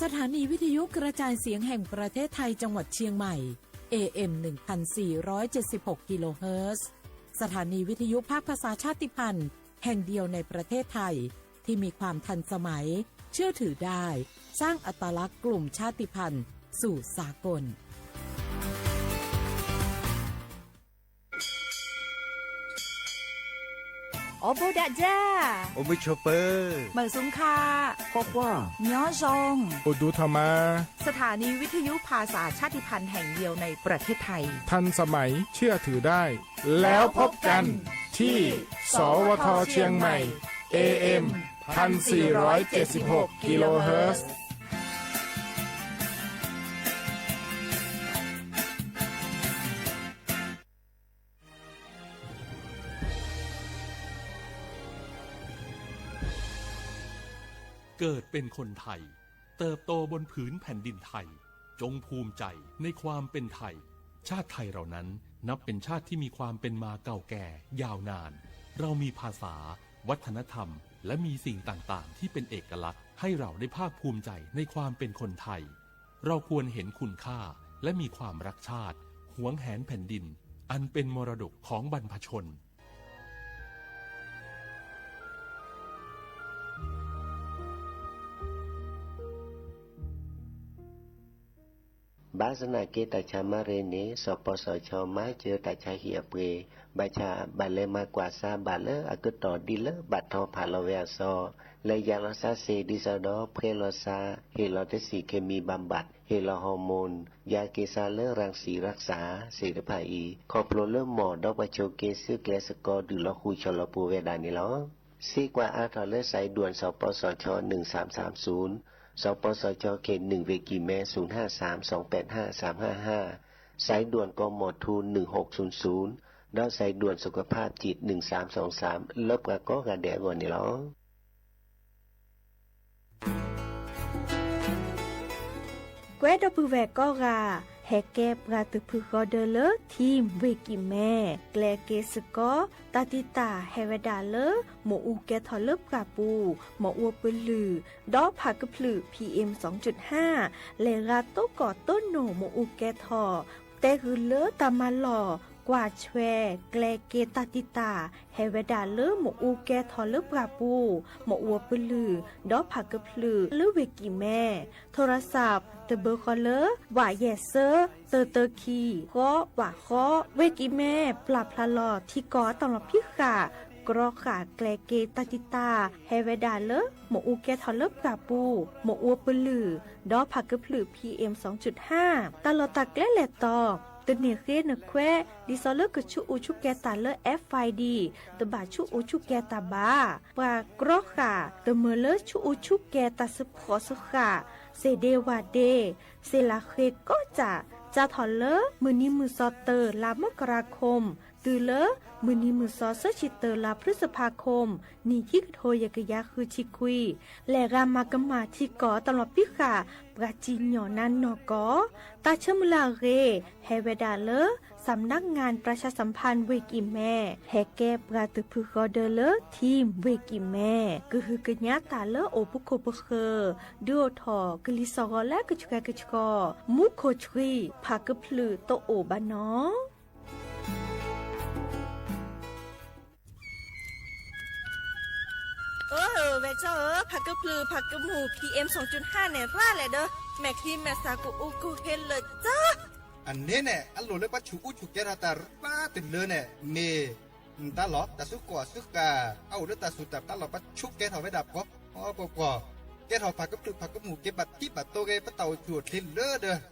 สถานีวิทยุกระจายเสียงแห่งประเทศไทยจังหวัดเชียงใหม่ เอ เอ็ม หนึ่งพันสี่ร้อยเจ็ดสิบหก กิโลเฮิรตซ์ สถานีวิทยุภาคภาษาชาติพันธุ์แห่งเดียวในประเทศไทย ที่มีความทันสมัย เชื่อถือได้ สร้างอัตลักษณ์กลุ่มชาติพันธุ์สู่สากล အိၣ်ဘူးဒးဒၣ်, အိၣ်မုာ်ဆိးပၢၤ, မုာ်ဆူၣ်ခါ, ကွၢ်ကွၢ်, ညီယီၣ်, အိၣ်ဒူထီၣ်မး. สถานีวิทยุภาษาชาติพันธุ์แห่งเดียวในประเทศไทย ทันสมัย เชื่อถือได้ แล้วพบกันที่ สวท เชียงใหม่ เอ เอ็ม พันสี่ร้อยเจ็ดสิบหก กิโลเฮิรตซ์ เกิดเป็นคนไทย เติบโตบนผืนแผ่นดินไทย จงภูมิใจในความเป็นไทย ชาติไทยเรานั้นนับเป็นชาติที่มีความเป็นมาเก่าแก่ยาวนาน เรามีภาษา วัฒนธรรม และมีสิ่งต่างๆ ที่เป็นเอกลักษณ์ ให้เราได้ภาคภูมิใจในความเป็นคนไทย เราควรเห็นคุณค่า และมีความรักชาติ หวงแหนแผ่นดิน อันเป็นมรดกของบรรพชน ဘၣ်ဆၣ်သနာ်က့ တၢ်ဆါမၤရ့န့ၣ် စီၤပီစီၤခၠီမၤစၢၤတၢ်ဆါဟံၣ်အပှ့ၤ, ဘၣ်ဆၣ်ဘၣ်လဲၤမၤကွၢ်ဆါဘၣ်လၢ အကတီၢ်ဒ်လၢဘၣ်ထီဖးလီၤဝဲအစီ, လဲၤယၤလီၤဆါစ့ၢ် ဒ်သိးဒီး ဖှဲလီၤဆါ, ဟ့ၣ်လီၤတဆံး เคมีบำบัด, ဟ့ၣ်လီၤ ฮอร์โมน, ယၤက့ၤဆါလၢ รังสีรักษา သ့ၣ်တဖၣ်အံၤ ခီဖျိလၢမီၢ်ဒီးပှၤဆိးက့ဆူကျဲစကီ ဒုးလီၤဃုာ်ဆီလီၤပူၤဝဲဒၣ်န့ၣ်လီၤ. စ့ကွၢ်အါထီၣ်လၢ สายด่วน စီၤပီစီၤခၠီ หนึ่งสามสามศูนย์, စီၤပီစီၤခၠီ เขตหนึ่ง ဝ့ၢ်ကံၢ်မဲ ศูนย์ห้าสาม สองแปดห้า สามห้าห้า, สายด่วน กมธ หนึ่งหกศูนย์ศูนย์ ဒီး สายด่วนสุขภาพจิต หนึ่งสามสองสาม လၢပှၤကိးဂၤဒဲးအဂီၢ်န့ၣ်လီၤ. ကွဲဒီပုၢ်ဝဲၢ်ကိးဂၤ, ဟဲကဲပှၤသုးဖုဃီဒၢလၢ ထံဝ့ၢ်ကံၢ်မဲ ကျဲက့ၤစကီ, တၢ်တံာ်တာ်ဟဲဝဲဒၣ်လၢ မ့ၣ်အူကဲထီၣ်လၢပှၢ်ပူၤ, မ့ၣ်အူပလုၢ်, ဒီးဖးကဖျုး พีเอ็มสองจุดห้า လဲၤဂၤတိၢ်ကီၢ်တိၢ်နိၣ်မ့ၣ်အူကဲထီၣ်, တဲဂုာ်လၢတၢ်မၤလီၢ်ကွၢ်ဆွဲ ကျဲက့ၤတၢ်တံာ်တာ် ဟဲဝဲဒၣ်လၢ မ့ၣ်အူကဲထီၣ်လၢပှၢ်ပူၤ, မ့ၣ်အူပလုၢ်, ဒီးဖးကဖျုးလၢဝ့ၢ်ကံၢ်မဲ, โทรศัพท์ တဘၢဃီလၢ ဝးယဲၢ်စၢ တၢတၢခံ ဃီ ဝးဃီ, ဝ့ၢ်ကံၢ်မဲ ပျၢ်ဖျါလီၤထံကီၢ်အတၢ်လီၤဖံးဃာ် ကြီဃာ်ကျဲက့ၤတၢ်တံာ်တာ် ဟဲဝဲဒၣ်လၢ မ့ၣ်အူကဲထီၣ်လၢပှၢ်ပူၤ, မ့ၣ်အူပလုၢ်, ဒီးဖးကဖျုး พีเอ็มสองจุดห้า တၢ်လီၢ်တၢ်ကျဲလဲၤတီၤ တန့ၢ်ဃ့နခွဲး ဒ်သိးလၢကဆူၣ်အူဆူၣ်ကဲၤတၢ်လၢ เอฟไอดี တဘၣ်ဆူၣ်အူဆူၣ်ကဲၤတၢ်ဘၣ်. ပှၤကြီဃာ် တမၢလၢဆူၣ်အူဆူၣ်ကဲၤတၢ်စၢဖှီၣ်စၢဃာ် စ့ၢ်ဒ့ဝၣ်ဒ့, စ့ၢ်လၢ်ဃ့ကီၢ်စး စးထီၣ်လၢမုၢ်နံၤမုၢ်စီၤတၢ လါမကရၤခိၣ် တုၤလၢမုၢ်နံၤမုၢ်စီၤဆၢဆံတၢ လါဖျုစဖါခိၣ် နံၣ်ခံကထိယဲၢ်ကယၤဃုဆံခွံ လဲၤဂၤမၤကမၣ်ထံကီၢ်အတၢ်လီၤဖံးဃာ် ပှၤစံၣ်ညီၣ်နါနီၢ်ကီၢ်, တၢ်ဆၢမုၢ်လၢ်အဂ့ၢ် ဟဲဝဲဒၣ်လၢ สำนักงานประชาสัมพันธ์ ဝ့ၢ်ကံၢ်မဲ ဟဲကဲပှၤသုးဖုဃီဒၢလၢ ထံဝ့ၢ်ကံၢ်မဲ ကဟုကညးတၢ်လၢအိၣ်ပခိၣ်ပဃၢၤ ဒုးအိၣ်ထီၣ်ကလံၤစိးဂီၤလၢကဆှဲကဆှီ, မူခိၣ်ဆှံ ဖးကဖျုးတအိၣ်ဘၣ်နီၤ. အၢ ဝဲၢ်ကၠီဧၢ, ဖးကဖျုး ဖးကမူၣ် พีเอ็มสองจุดห้า န့ၣ် ရၣ်လဲၣ်ဒီး မဲာ်ချံမဲာ်သၣ်ကအိၣ်ကဟ့လၢာ်ကၠီ အန့ၣ်န့ၣ် အလိၣ်လၢပှၤဆူၣ်အူဆူၣ်ကဲထီၣ်တၢ်ရၣ်တလၢန့ၣ် မ့ၢ် တၢ်လီၢ် တၢ်စုကီၢ်စုဃာ် အအိၣ်လၢတၢ်စူၢ်တၢ်ပျၢ်လီၤ ပှၤဆူၣ်ကဲထီၣ်ဝဲဒၣ်ပှီၤပှီၤပှီၤ, ကဲထီၣ်ဖးကဖျုးဖးကမူၣ် က့ၤဘၣ်ထံဘၣ်တိၤဂ့ၤ ပတၢ်အိၣ်ဆူၣ်အိၣ်ချ့လၢ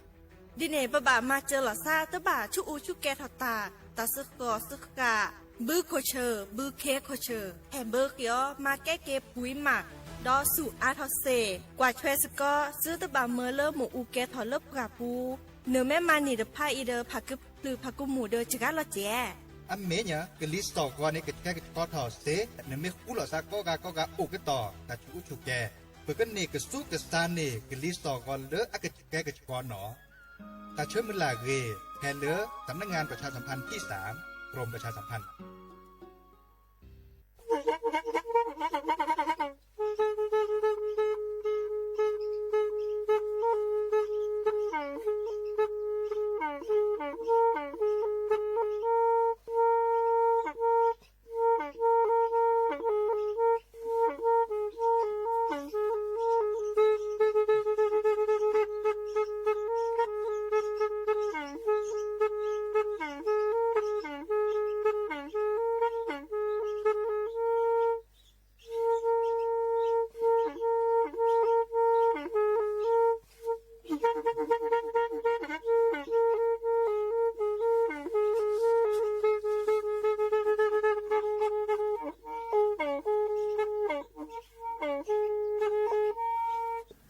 ဒီး ဒ်န့ၣ် ပဘၣ်မၤစၢၤလီၤသး တဘၣ်ဆူၣ်အူဆူၣ်ကဲထီၣ်တၢ် တၢ်စုကီၢ်စုဃာ် ဘုခိၣ်ဆၢၣ် ဘုခ့ခိၣ်ဆၢၣ် ဟဲဘၢဃ့အီၤ မၤကဲက့ၤပှံၤမး ဒီးဆူၣ်အါထီၣ်စ့ၢ် ကွၢ်ဆွဲစ့ၢ်ကီး သုတဘၣ်မၢလၢမ့ၣ်အူကဲထီၣ်လၢပှၢ်ပူၤ, နမ့ၢ်မၤန့ၢ်တဖၣ်အံၤဒီး ဖးကဖျုးဖးကမူၣ်ဒီးစှၤလီၤစဲး အမ့ၢ်ညါ ကလံၤစိးဂီၤန့ၣ် ကဆှဲကဆှီထီၣ်စ့ၢ်, နမ့ၢ်ဃူလိာ်သးကိးဂၤကိးဂၤအိၣ်ကတီၢ် တၢ်ဆူၣ်အူဆူၣ်ကဲ, ပကန့ၢ်ကစူၢ်ကစၢ်န့ၢ် ကလံၤစိးဂီၤလၢအကဆှဲကဆှီနီၤ. တၢ်ဆၢမုၢ်လၢ်အဂ့ၢ် ဖဲလၢ สำนักงานประชาสัมพันธ์ที่สาม กรมประชาสัมพันธ์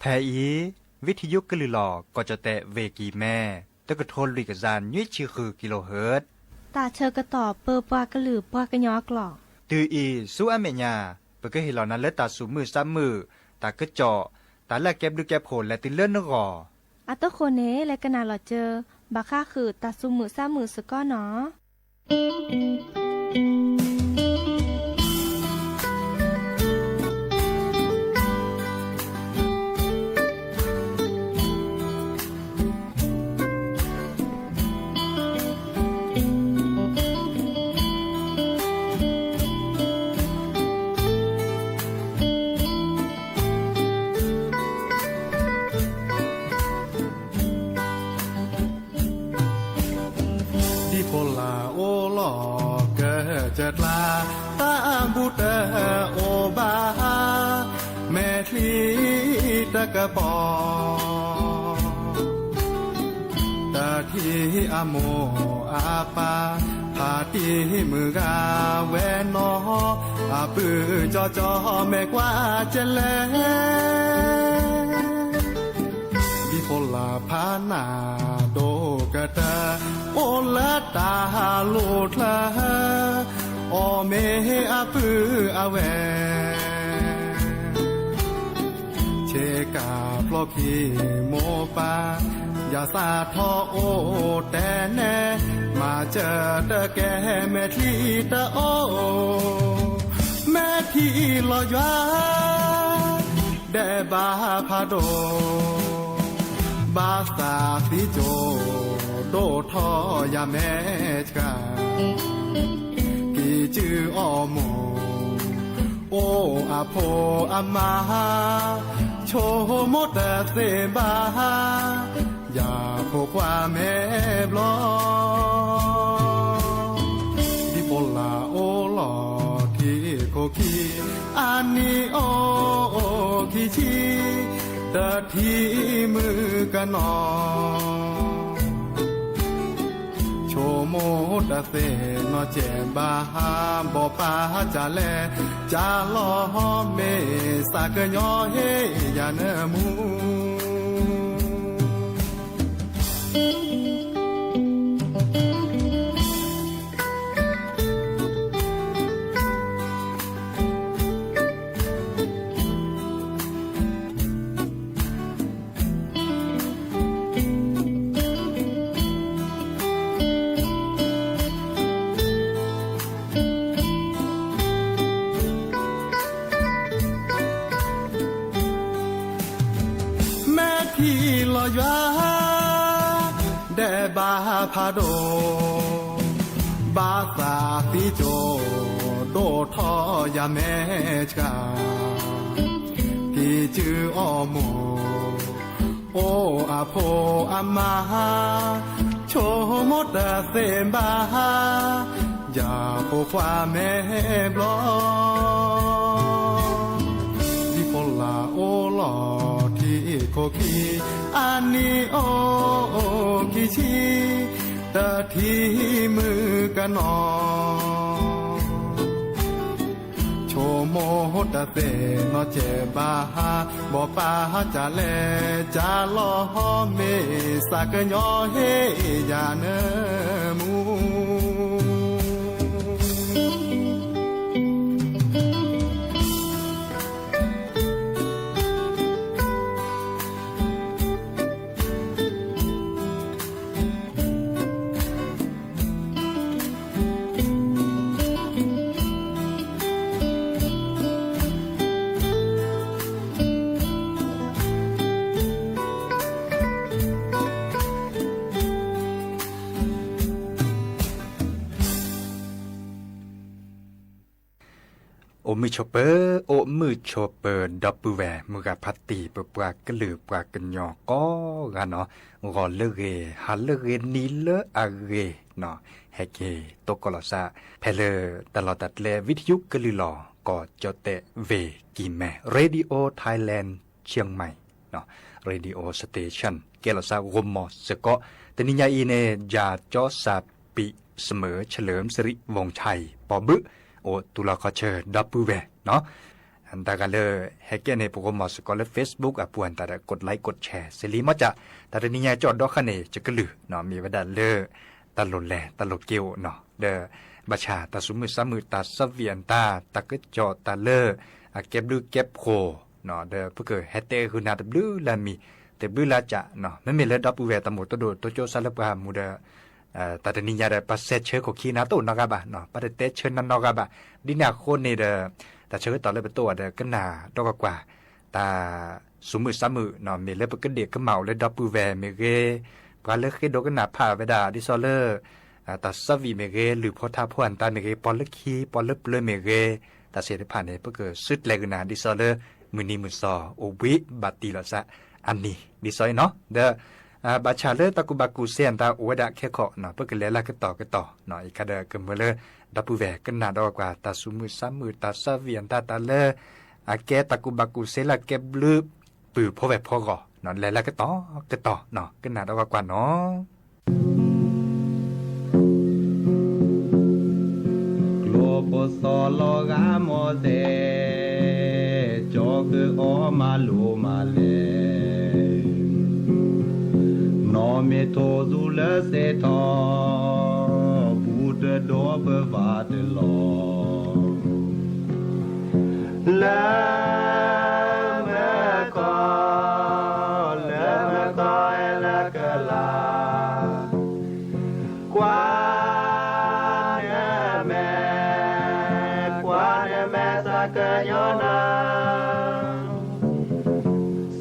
ဖဲအံၤ ဝံထယုကလုၢ်လီၤ ကီၢ်ကၠီၣ်တဲၣ် ဝ့ၢ်ကံၢ်မဲ တကထိလွံၢ်ကယၤနွံဆံဃု ကံလိဟၢၣ် တၢ်ဆၢကတီၢ်ပၢပှၤကလုာ်ပှၤကညီအကျိာ် တုၤအံၤဆူအမဲာ်ညါ ပကဟ့ၣ်လီၤနၤလၢတၢ်သူၣ်မုာ်သးမုာ် တၢ်ကစီၣ် တၢ်လၢအကဲဘျုးကဲဖှိၣ်လဲၤတုၤလၢနဂီၢ် အတဃိန့ၣ် လဲၤကနၣ်လီၤစၢၤ ဘၣ်ဃးဃုာ်တၢ်သူၣ်မုာ်သးမုာ်စ့ၢ်ကီးနီၤ. ဒ်ဖိလၢ်အိၣ်လီၤကစၢၢ်ကျါ တၢ်ဘူးတအိၣ်ဘၣ် မဲာ်ချံတကပီၤ တထံၣ်အမိၢ်အပၢ် ဖးတံၢ်မုၢ်ဂၤဝဲနီၤ အပုၢ်ကၠီကၠီမဲာ်ကွၢ်ကလဲၣ် ဒ်ဖိလၢ်ဖးနၢ်ဒိၣ်ကတၢၢ် အိၣ်လၢတၢ်လိၣ်ချၢ အီၣ်မ့ၤအပုၢ်အဝဲၢ် ဆ့ကၤဖျိခံမိၢ်ပၢ် ယၤစးထီၣ်အိၣ်တဲနဲ မၤစၢၤတကဲ မဲာ်ချံတအိၣ် မဲာ်ထံလီၤယွၤ ဒဲးဘးဖးဒိၣ် ဘၣ်သးသံကၠိ ဒိၣ်ထီၣ်ယၤမဲာ်ဆှး ကံၢ်စုအီၣ်မိၢ် အိၣ်အဖိအမါ ဆိကမိၣ်တသ့ဘၣ် ယၤဖိခွါမဲာ်ဘျီၣ် ဒ်ဖိလၢ်အိၣ်လီၤထံးခိၣ်ခံ အနံၣ်အိၣ်ခံဆံ တထံၣ်မုၣ်ကနီၤ ဆိကမိၣ်တသ့နီၢ်ကဲဘၣ် ဘီၣ်ပၢ်ကလဲၣ် ကၢ်လီၤမ့ၢ်သးကညီၤဟ့ၣ်ယၤနၢမူ မဲာ်ထံလီၤယွၤ ဒဲးဘးဖးဒိၣ် ဘၣ်သးသံကၠိ ဒိၣ်ထီၣ်ယၤမဲာ်ဆှး ကံၢ်စုအီၣ်မိၢ် အိၣ်အဖိအမါ ဆိကမိၣ်တသ့ဘၣ် ယၤဖိခွါမဲာ်ဘျီၣ် ဒ်ဖိလၢ်အိၣ်လီၤထံးခိၣ်ခံ အနံၣ်အိၣ်ခံဆံ တထံၣ်မုၣ်ကနီၤ ဆိကမိၣ်တသ့နီၢ်ကဲဘၣ် ဘီၣ်ပၢ်ကလဲၣ် ကၢ်လီၤမ့ၢ်သးကညီၤဟ့ၣ်ယၤနၢမူ အိၣ်မုာ်ဆိးပၢၤ, အိၣ်မုာ်ဆိးပၢၤ ဒီပုၢ်ဝဲၢ်မုၢ်ဂၤဖါတံၢ် ပပှၤကလုာ်ပှၤကညီကိးဂၤနီၤ, ဂီၤလၢအဂ့ၤ, ဟါလၢအဂ့ၤ, နံၤလၢအဂ့ၤနီၤ, ဟဲက့ၤသကိးလီၤသး ဖဲလၢတၢ်လီၢ်တၢ်ကျဲ ဝံထယုကလုၢ်လီၤ ကီၢ်ကၠီၣ်တဲၣ် ဝ့ၢ်ကံၢ်မဲ Radio Thailand Chiang Mai Radio Station ကဲလီၤသးဂီၤမီၤစ့ၢ်ကီး, တနံၤညါအံၤန့ၣ် ယၤကၠီစၢ်ပံး စမၢၣ် เฉลิมสิริวงศ์ชัย ပီၣ်ဘုး အိၣ်တူၢ်လီၤခီၣ်ဆၢ ဒီပုၢ်ဝဲၢ်နီၤ တၢ်ဂၤလၢ ဟဲကဲန့ၣ် ပကမၤစ့ၢ်ကီးလၢ Facebook အပူၤအတၢ်ဒီး ကွတ်like ကွတ်share စ့လံ မ့ၢ်ကၠၣ် တၢ်တနံၤညါကၠီၣ်ဒီဃၣ်န့ၣ် ယကလုၢ် မ့ၢ်ဝဲဒၣ်လၢ တၢ်လိၣ်လဲၤ တၢ်လိၣ်က့ၤအိၣ်နီၤ ဒီး ဘၣ်ဆၣ်တၢ်သူၣ်မုာ်သးမုာ် တၢ်သၣ်ဝံၣ်အတၢ် တၢ်ကစီၣ်တၢ်လၢ အကဲဘျုးကဲဖှိၣ် ဒီးပကဟဲတဲဃုာ်နၤတဘျုးလၢအမံၤ တဘျုးလၢကၠၣ် မ့မ့ၢ်လၢဒီပုၢ်ဝဲၢ်တၢ်မိၣ်တဒိၣ်တိကၠိစါလၢပှၤမူဒီး တၢ်တနံၤညါဒီး ပှၤစဲးဆၢခိၣ်ခံနၤတအိၣ်နီတဂၤဘၣ်, ပှၤတတဲဆၢနၤနီတဂၤဘၣ်. ဒ်န့ၣ်အဃိန့ၣ်ဒီး တၢ်ဆၢကတီၢ်လၢပတိၢ်အီၤဒီး ကနၣ်ဒီးကွၢ်ကွၢ် တၢ်သူၣ်မုာ်သးမုာ် မ့ၢ်လၢပကဒ့ၣ်ကမၣ်အိၣ်လၢဒီပုၢ်ဝဲၢ်မ့ၢ်ဂ့ၤ, ပှၤလၢဃ့ဒိကနၣ်ဖးဝဲဒၣ် ဒ်သိးလၢ တၢ်သၣ်ဝံၣ်မ့ၢ်ဂ့ၤ, လုၢ်ဖိထါဖိအတၢ်မ့ၢ်ဂ့ၤ, ပှၤလၢခံ ပှၤလၢပျၢၤမ့ၢ်ဂ့ၤ, တၢ်သ့ၣ်တဖၣ်န့ၣ် ပကစုကျဲၤကနၤ ဒ်သိးလၢ မုၢ်နံၤမုၢ်သီအိၣ်ဘှံးဘၣ်တံၢ်လီၤသးအနံၤ ဒ်သိးအံၤနီၤ. ဒီး ဘၣ်ဆၣ်လၢတၢ်ကူၣ်ဘၣ်ကူၣ်သ့အတၢ်အိၣ်ဝဲဒၣ်ခဲခီ ပကလဲၤလၢကတီၢ်ကတီၢ် အံၤခါဒီးကမၢလၢ ဒီပုၢ်ဝဲၢ်ကနၣ်ဒီးကွၢ် တၢ်သူၣ်မုာ်သးမုာ် တၢ်သၣ်ဝံၣ်အတၢ် တၢ်လၢ အကဲတၢ်ကူၣ်ဘၣ်ကူၣ်သ့လၢအကဲဘျုး ပုၢ်ဖိဝဲၢ်ဖိအဂီၢ် လဲၤလၢကတီၢ်ကတီၢ် ကနၣ်ဒီးကွၢ်နီၤ. ကျိဖိစီၤလီၤဂာ်မီၤစဲး, ကၠီကအီၣ်မၤလိမၤလဲၣ်, နီၢ်မ့ၢ်ထိၣ်သူလၢစဲးထီၣ်, ဘူးတဒိၣ်ပဘၣ်တလီၤ. လၢမုၢ်ခီ, လၢမုၢ်ခီအဲလၢကလၤ, ကွၢ်နမဲာ်, ကွၢ်နမဲာ်သးကညီၤနၤ,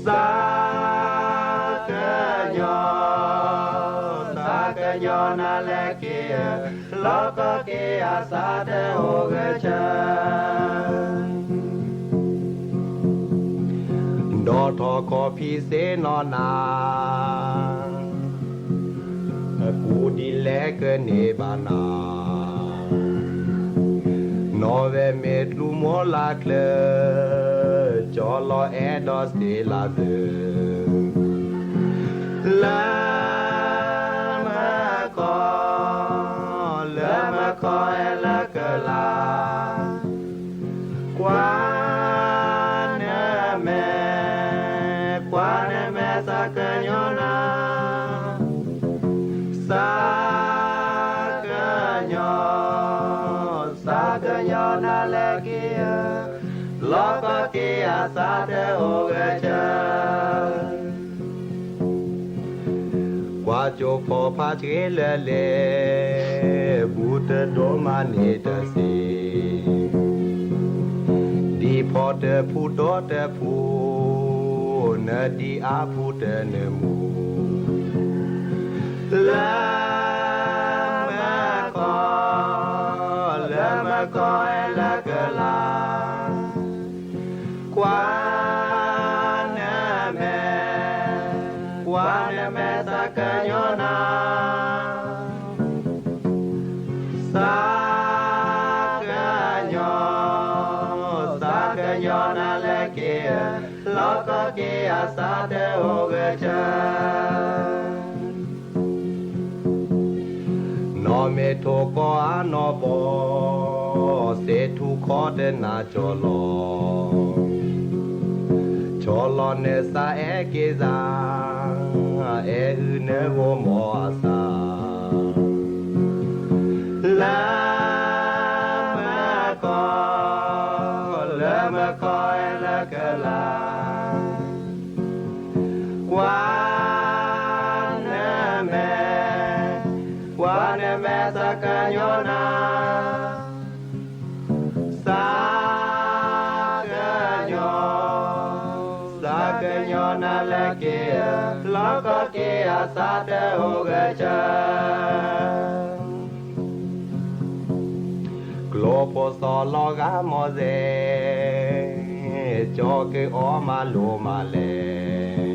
သးကညီၤ, သးကညီၤနၤလၢက့ၤဧၢ, လီၢ်ကီၢ်က့ၤအသးတအိၣ်ဂဲၤဆၢ ဒီးထီၣ်ခီၣ်ဖံးစ့နီၢ်နၤ, ကူဒ်လဲၣ်ကန့ၢ်ဘၣ်နၤ, နီၢ်ဝဲမ့ၢ်ကျူမိၢ်လၢ်ချၢ, ကၠီလီၤအဲၣ်ဒိးစ့လၢ်စၢၤ, လၢမုၢ်ခီ, လၢမုၢ်ခီအဲလၢကလၤ, ကွၢ်နမဲာ်, ကွၢ်နမဲာ်သးကညီၤနၤ, သးကညီၤ, သးကညီၤနၤလၢက့ၤဧၢ, လီၢ်ကီၢ်က့ၤအသးတအိၣ်ဂဲၤဆၢ ကွၢ်ကၠိဖီဖးဆှ့လၢလဲၣ်, ဘူးတဒိၣ်မၤန့ၢ်တစ့, ဒ်ဖီတဖူဒီတဖူ, နဒ်အါဖူတနၢမူ, လၢမုၢ်ခီ, လၢမုၢ်ခီအဲလၢကလၤ ကွၢ်နမဲာ်, ကွၢ်နမဲာ်သးကညီၤနၤ, သးကညီၤ, သးကညီၤနၤလၢက့ၤဧၢ, လီၢ်ကီၢ်က့ၤအသးတအိၣ်ဂဲၤဆၢ နီၢ်မ့ၢ်ထိၣ်ကီၢ်အနီၢ်ဘီ, စ့ထူခီတနၤကၠီလီၤ, ကၠီလီၤနသးအဲၣ်က့ၤသး, အဲၣ်ဟုၣ်နဂီၢ်မီၤအသး, လၢမုၢ်ခီ, လၢမုၢ်ခီအဲလၢကလၤ ကွၢ်နမဲာ်, ကွၢ်နမဲာ်သးကညီၤနၤ, သးကညီၤ, သးကညီၤနၤလၢက့ၤဧၢ, လီၢ်ကီၢ်က့ၤအသးတအိၣ်ဂဲၤဆၢ ကျိဖိစီၤလီၤဂာ်မီၤစဲး, ကၠီကအီၣ်မၤလိမၤလဲၣ်,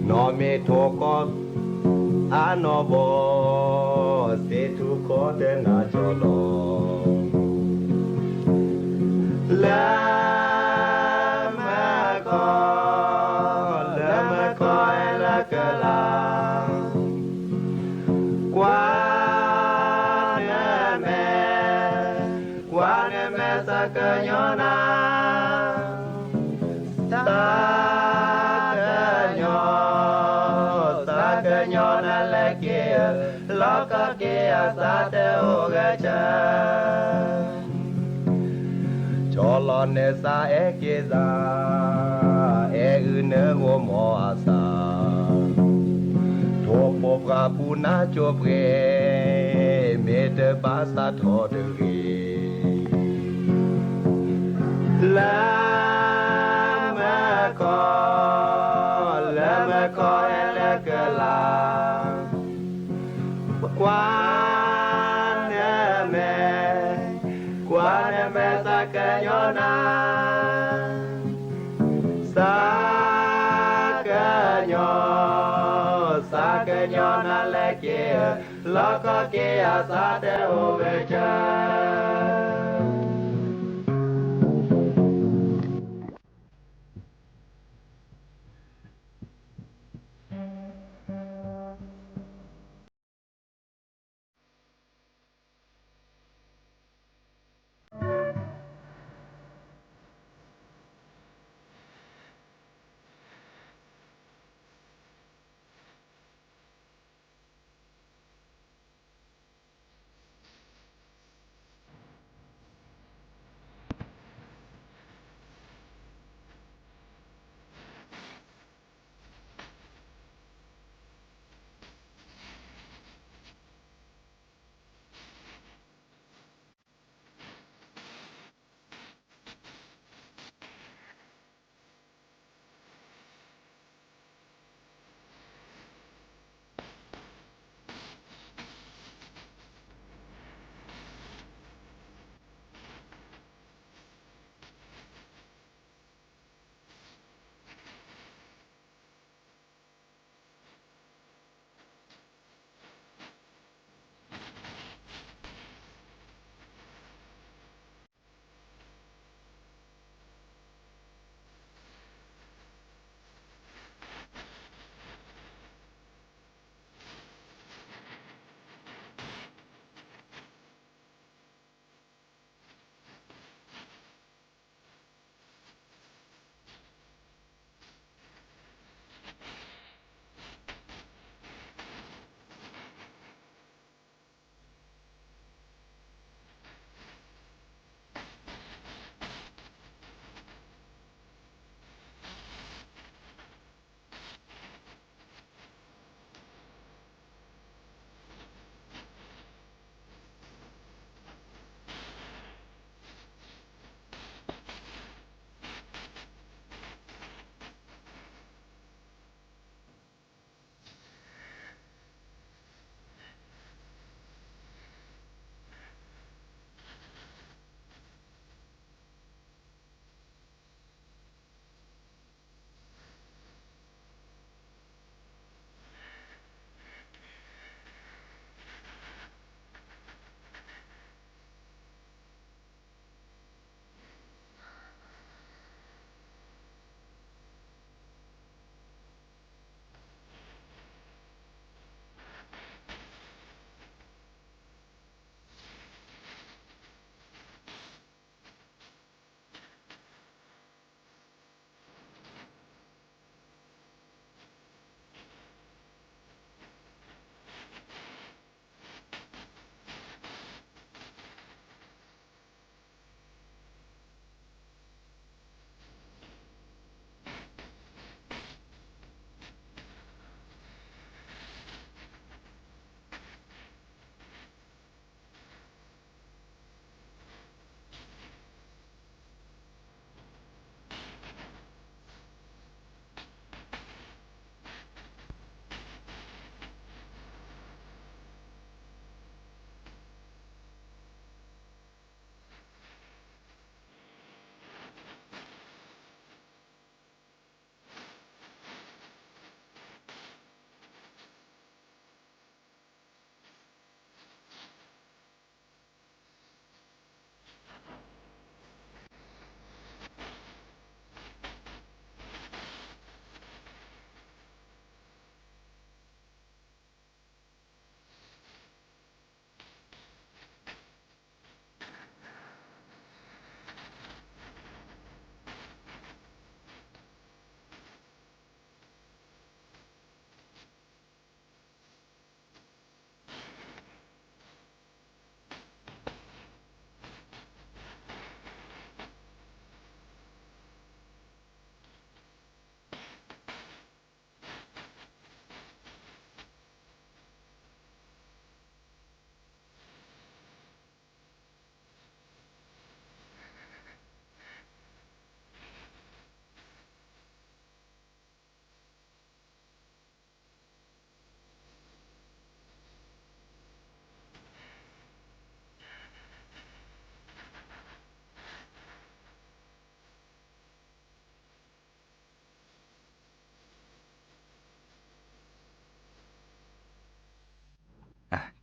နီၢ်မ့ၢ်ထိၣ်ကီၢ်အနီၢ်ဘီ, စ့ထူခီတနၤကၠီလီၤ, လၢမုၢ်ခီ, လၢမုၢ်ခီအဲလၢကလၤ ကွၢ်နမဲာ်, ကွၢ်နမဲာ်သး သးကညီၤနၤ, သးကညီၤ, သးကညီၤနၤလၢက့ၤဧၢ, လီၢ်ကီၢ်က့ၤအသးတအိၣ်ဂဲၤဆၢ ကၠီလီၤနသးအဲၣ်က့ၤသး, အဲၣ်အုၣ်နဂီၢ်မီၤအသး, ထိၣ်ဖိပှၢ်ပူၤနါကၠိပှဲၤ, မ့ၢ်တဘၣ်သးထီၣ်တဂ့ၤ. လၢမုၢ်ခီ, လၢမုၢ်ခီဟဲလၢကလၤ ကွၢ်နမဲာ်, ကွၢ်နမဲာ်သးကညီၤနၤ, သးကညီၤ, သးကညီၤနၤလၢက့ၤဧၢ, လီၢ်ကီၢ်က့ၤအသးတအိၣ်ဂဲၤဆၢ.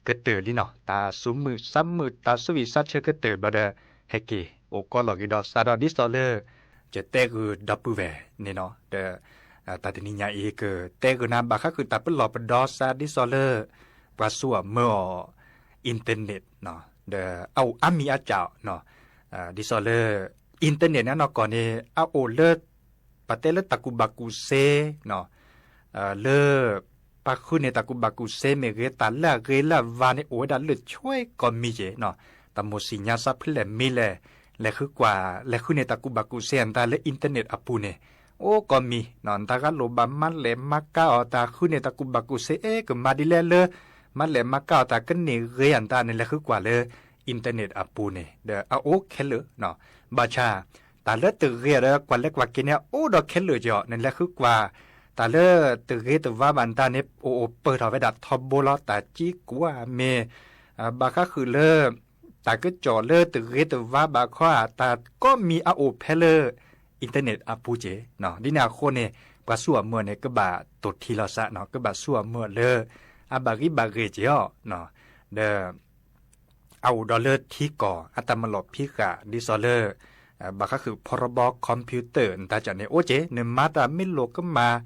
ကတၢၢ်လံနီၤ, တၢ်သူၣ်မုာ်သးမုာ် တၢ်ဆူးဝံၣ်ဆါဆၢကတၢၢ်ဘျီဒီး ဟဲက့ၤအိၣ်ကီးလီၤက့ၤဒီးစးဒီး ဒ်သိးလၢ ယတဲဂုာ်ဒီပုၢ်ဝဲၢ်န့ၣ်နီၤ, ဒီး တၢ်တနံၤညါအံၤ ကတဲဂုာ်နၤ ဘၣ်ဃးဃုာ်တၢ်ပလီၢ်ပဒီစး ဒ်သိးလၢ ပှၤသူၣ်အမၢအီၤ internet နီၤ, ဒီးအအိၣ်အါမံၤအါစှၤနီၤ, ဒ်သိးလၢ internet န့ၣ်နီၢ်ကီၢ်န့ၣ် အအိၣ်လၢ ပတဲလၢတၢ်ကူၣ်ဘၣ်ကူၣ်စ့နီၤ, လၢ ပှၤဃုန့ၢ်တၢ်ကူၣ်ဘၣ်ကူၣ်စ့မ့ၢ်ဂ့ၤ တၢ်လၢအဂ့ၤလၢအဝါန့ၣ် အိၣ်ဝဲဒၣ်လၢဆွဲကိးမံၤက့ၤနီၤ, တၢ်မိၣ်ဆံၣ်ညါစးဖဲလဲၣ်မံၤလဲၣ်, လဲၤဃုကွၢ် လဲၤဃုန့ၢ်တၢ်ကူၣ်ဘၣ်ကူၣ်စ့အတၢ်လၢ internet အပူၤန့ၣ် အိၣ်ကိးမံၤနီၤ, တၢ်ဂၤလိၣ်ဘၣ်မၤလဲၣ်မၤကၤအီၤ တၢ်ဃုန့ၢ်တၢ်ကူၣ်ဘၣ်ကူၣ်စ့ အဲ ကမၤဒ်လဲၣ်လၢ မၤလဲၣ်မၤကၤအီၤ တၢ်ကန့ၢ်ဂ့ၤအတၢ်န့ၣ် လဲၤဃုကွၢ်လၢ internet အပူၤန့ၣ် ဒီးအအိၣ်ခဲလၢာ်နီၤ, ဘၣ်ဆၣ် တၢ်လၢတဂ့ၤဒီးကွၢ်လဲၤကွၢ်က့ၤန့ၣ် အအိၣ်ဒီးခဲလၢာ်က့ၤအီၤ, နလဲၤဃုကွၢ် တၢ်လၢတဂ့ၤတဝါဘၣ်နတၢ်န့ၣ် အိၣ်အိၣ်ပၢၢ်ထီၣ်ဝဲဒၣ်ထီဘိလီၤ, တၢ်ကံကွၢ်မ့ၢ် ဘၣ်ဃးဃုာ်လၢ တၢ်ကစီၣ်လၢတဂ့ၤတဝါဘၣ်ခီဧါ, တၢ်ကိးမံၤအအိၣ်ဖဲလၢ internet အပူၤက့ၤနီၤ, ဒ်န့ၣ်အဃိန့ၣ် ပှၤသူၣ်အမၢန့ၣ် ကဘၣ်တိၢ်ထံလီၤစးနီၤ, ကဘၣ်သူၣ်အမၢလၢ အဘၣ်ဂံၢ်ဘၣ်ဂ့ၤက့ၤအီၤနီၤ, ဒီး အအိၣ်ဒီးလၢထံကီၢ်အတၢ်မၤလီၢ်ဖံးဃာ် ဒ်သိးလၢ ဘၣ်ဃးဃုာ် ဖီရီဘီ computer နတၢ်ကၢ်န့ၣ် အိၣ်က့ၤ နမၤတၢ်မ့ၢ်လိာ်ကမၣ်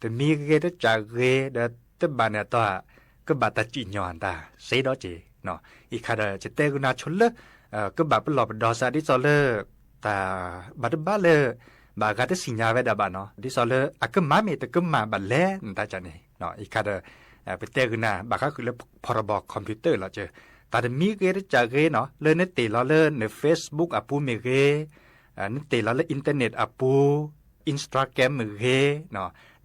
တမံၤဂ့ၤတကၢ်ဂ့ၤ ဒီးတဘၣ်န့ၣ်အတီၢ် ကဘၣ်တၢ်စံၣ်ညီၣ်အတၢ်စ့ဒီးက့ၤနီၤ, အံၤခါဒီး ယတဲဂုာ်နၤဆိလၢ ကဘၣ်ပလီၢ်ပဒီစး ဒ်သိးလၢ တၢ်ဘၣ်တဘၣ်လၢ ဘၣ်ဂၤတသ့ၣ်ညါဝဲဒၣ်ဘၣ်နီၤ, ဒ်သိးလၢအကမၣ်မ့ၢ်တကမၣ်ဘၣ်လဲၣ် နတၢ်ကၢ်န့ၣ် အံၤခါဒီး ပတဲဂုာ်နၤ ဘၣ်ဃးဃုာ်လၢ ဖီရီဘီ computer လီၤက့ၤ, တၢ်တမံၤဂ့ၤတကၢ်ဂ့ၤနီၤ လၢနတ့ၢ်လီၤလၢန Facebook အပူၤမ့ၢ်ဂ့ၤ, နတ့ၢ်လီၤလၢ internet အပူၤ, Instagram မ့ၢ်ဂ့ၤ,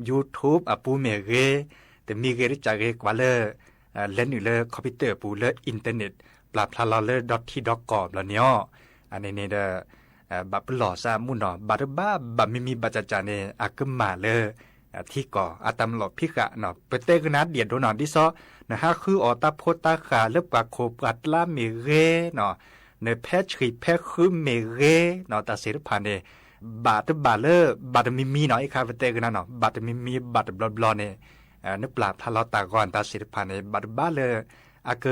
YouTube အပူၤမ့ၢ်ဂ့ၤ, တမံၤဂ့ၤတကၢ်ဂ့ၤ ကွၢ်လၢ လဲၤနုာ်လၢ computer အပူၤလၢ internet ပျၢ်ဖျါလီၤလၢဒီထံဒီကီၢ်ဘျီန့ၣ်အီၤ, အန့ၣ်န့ၣ်ဒီး ဘၣ်ပလီၢ်စးမုၢ်နီၤ, ဘၣ်တဘၣ် ဘၣ်မံမံဘၣ်ကၠးကၠးန့ၣ် အကမၣ်လၢ ထံကီၢ်အတၢ်မၤလီၢ်ဖံးဃာ်နီၤ, ပတဲဂုာ်နၤဒ်အဒိနီၤ, ဒ်သိး နဟးဃုအီၣ်တၢ်ဖိတၢ်ဃာ်လၢပှၤခိၣ်ပှၤကျါမ့ၢ်ဂ့ၤနီၤ, နဖဲဆှံဖဲဃုမ့ၢ်ဂ့ၤနီၤ, တၢ်သ့ၣ်တဖၣ်န့ၣ် ဘၣ်တဘၣ်လၢ ဘၣ်တမံမံနီၤ, အံၤခါပတဲဂုာ်နၤနီၤ, ဘၣ်တမံမံဘၣ်တဘျီဘျီန့ၣ် နပျၢ်ဖျါလီၤတၢ်ဂီၤအတၢ်သ့ၣ်တဖၣ်န့ၣ် ဘၣ်တဘၣ်လၢ အက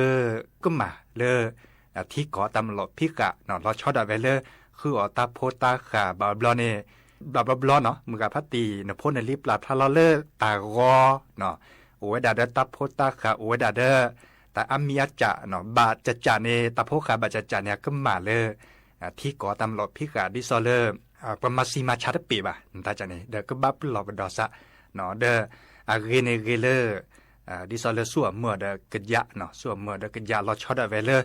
ကမၣ်လၢ ထံကီၢ်အတၢ်မၤလီၢ်ဖံးဃာ်နီၤ, လီၤဆီဒၣ်ဝဲလၢ ဃုအီၣ်တၢ်ဖိတၢ်ဃာ်ဘၣ်ဘျီန့ၣ် ဘျီဘျီဘျီနီၤ, မုၢ်ဂၤဖးတံၢ် နဖိနလံၤပျၢ်ဖျါလီၤလၢတၢ်ဂီၤနီၤ, အိၣ်ဝဲဒၣ်ဒီးတၢ်ဖိတၢ်ဃာ် အိၣ်ဝဲဒၣ်ဒီး တၢ်အါမံၤအါကၠးနီၤ, ဘၣ်ကၠးကၠးန့ၣ် တၢ်ဖိဃာ်ဘၣ်ကၠးကၠးန့ၣ် အကမၣ်လၢ ထံကီၢ်အတၢ်မၤလီၢ်ဖံးဃာ် ဒ်သိးလၢ ပှၤမၤဆံးမၤဆါတပ့ၤဘၣ် နတၢ်ကၠးန့ၣ် ဒီးကဘၣ်ပလီၢ်ပဒီးစး ဒီးအဂ့ၤန့ၣ်ဂ့ၤလၢ ဒ်သိးလၢဆူၣ်အမုၢ်ဒီးကယးနီၤ, ဆူၣ်အမုၢ်ဒီးကယး လီၤဆီဒၣ်ဝဲလၢ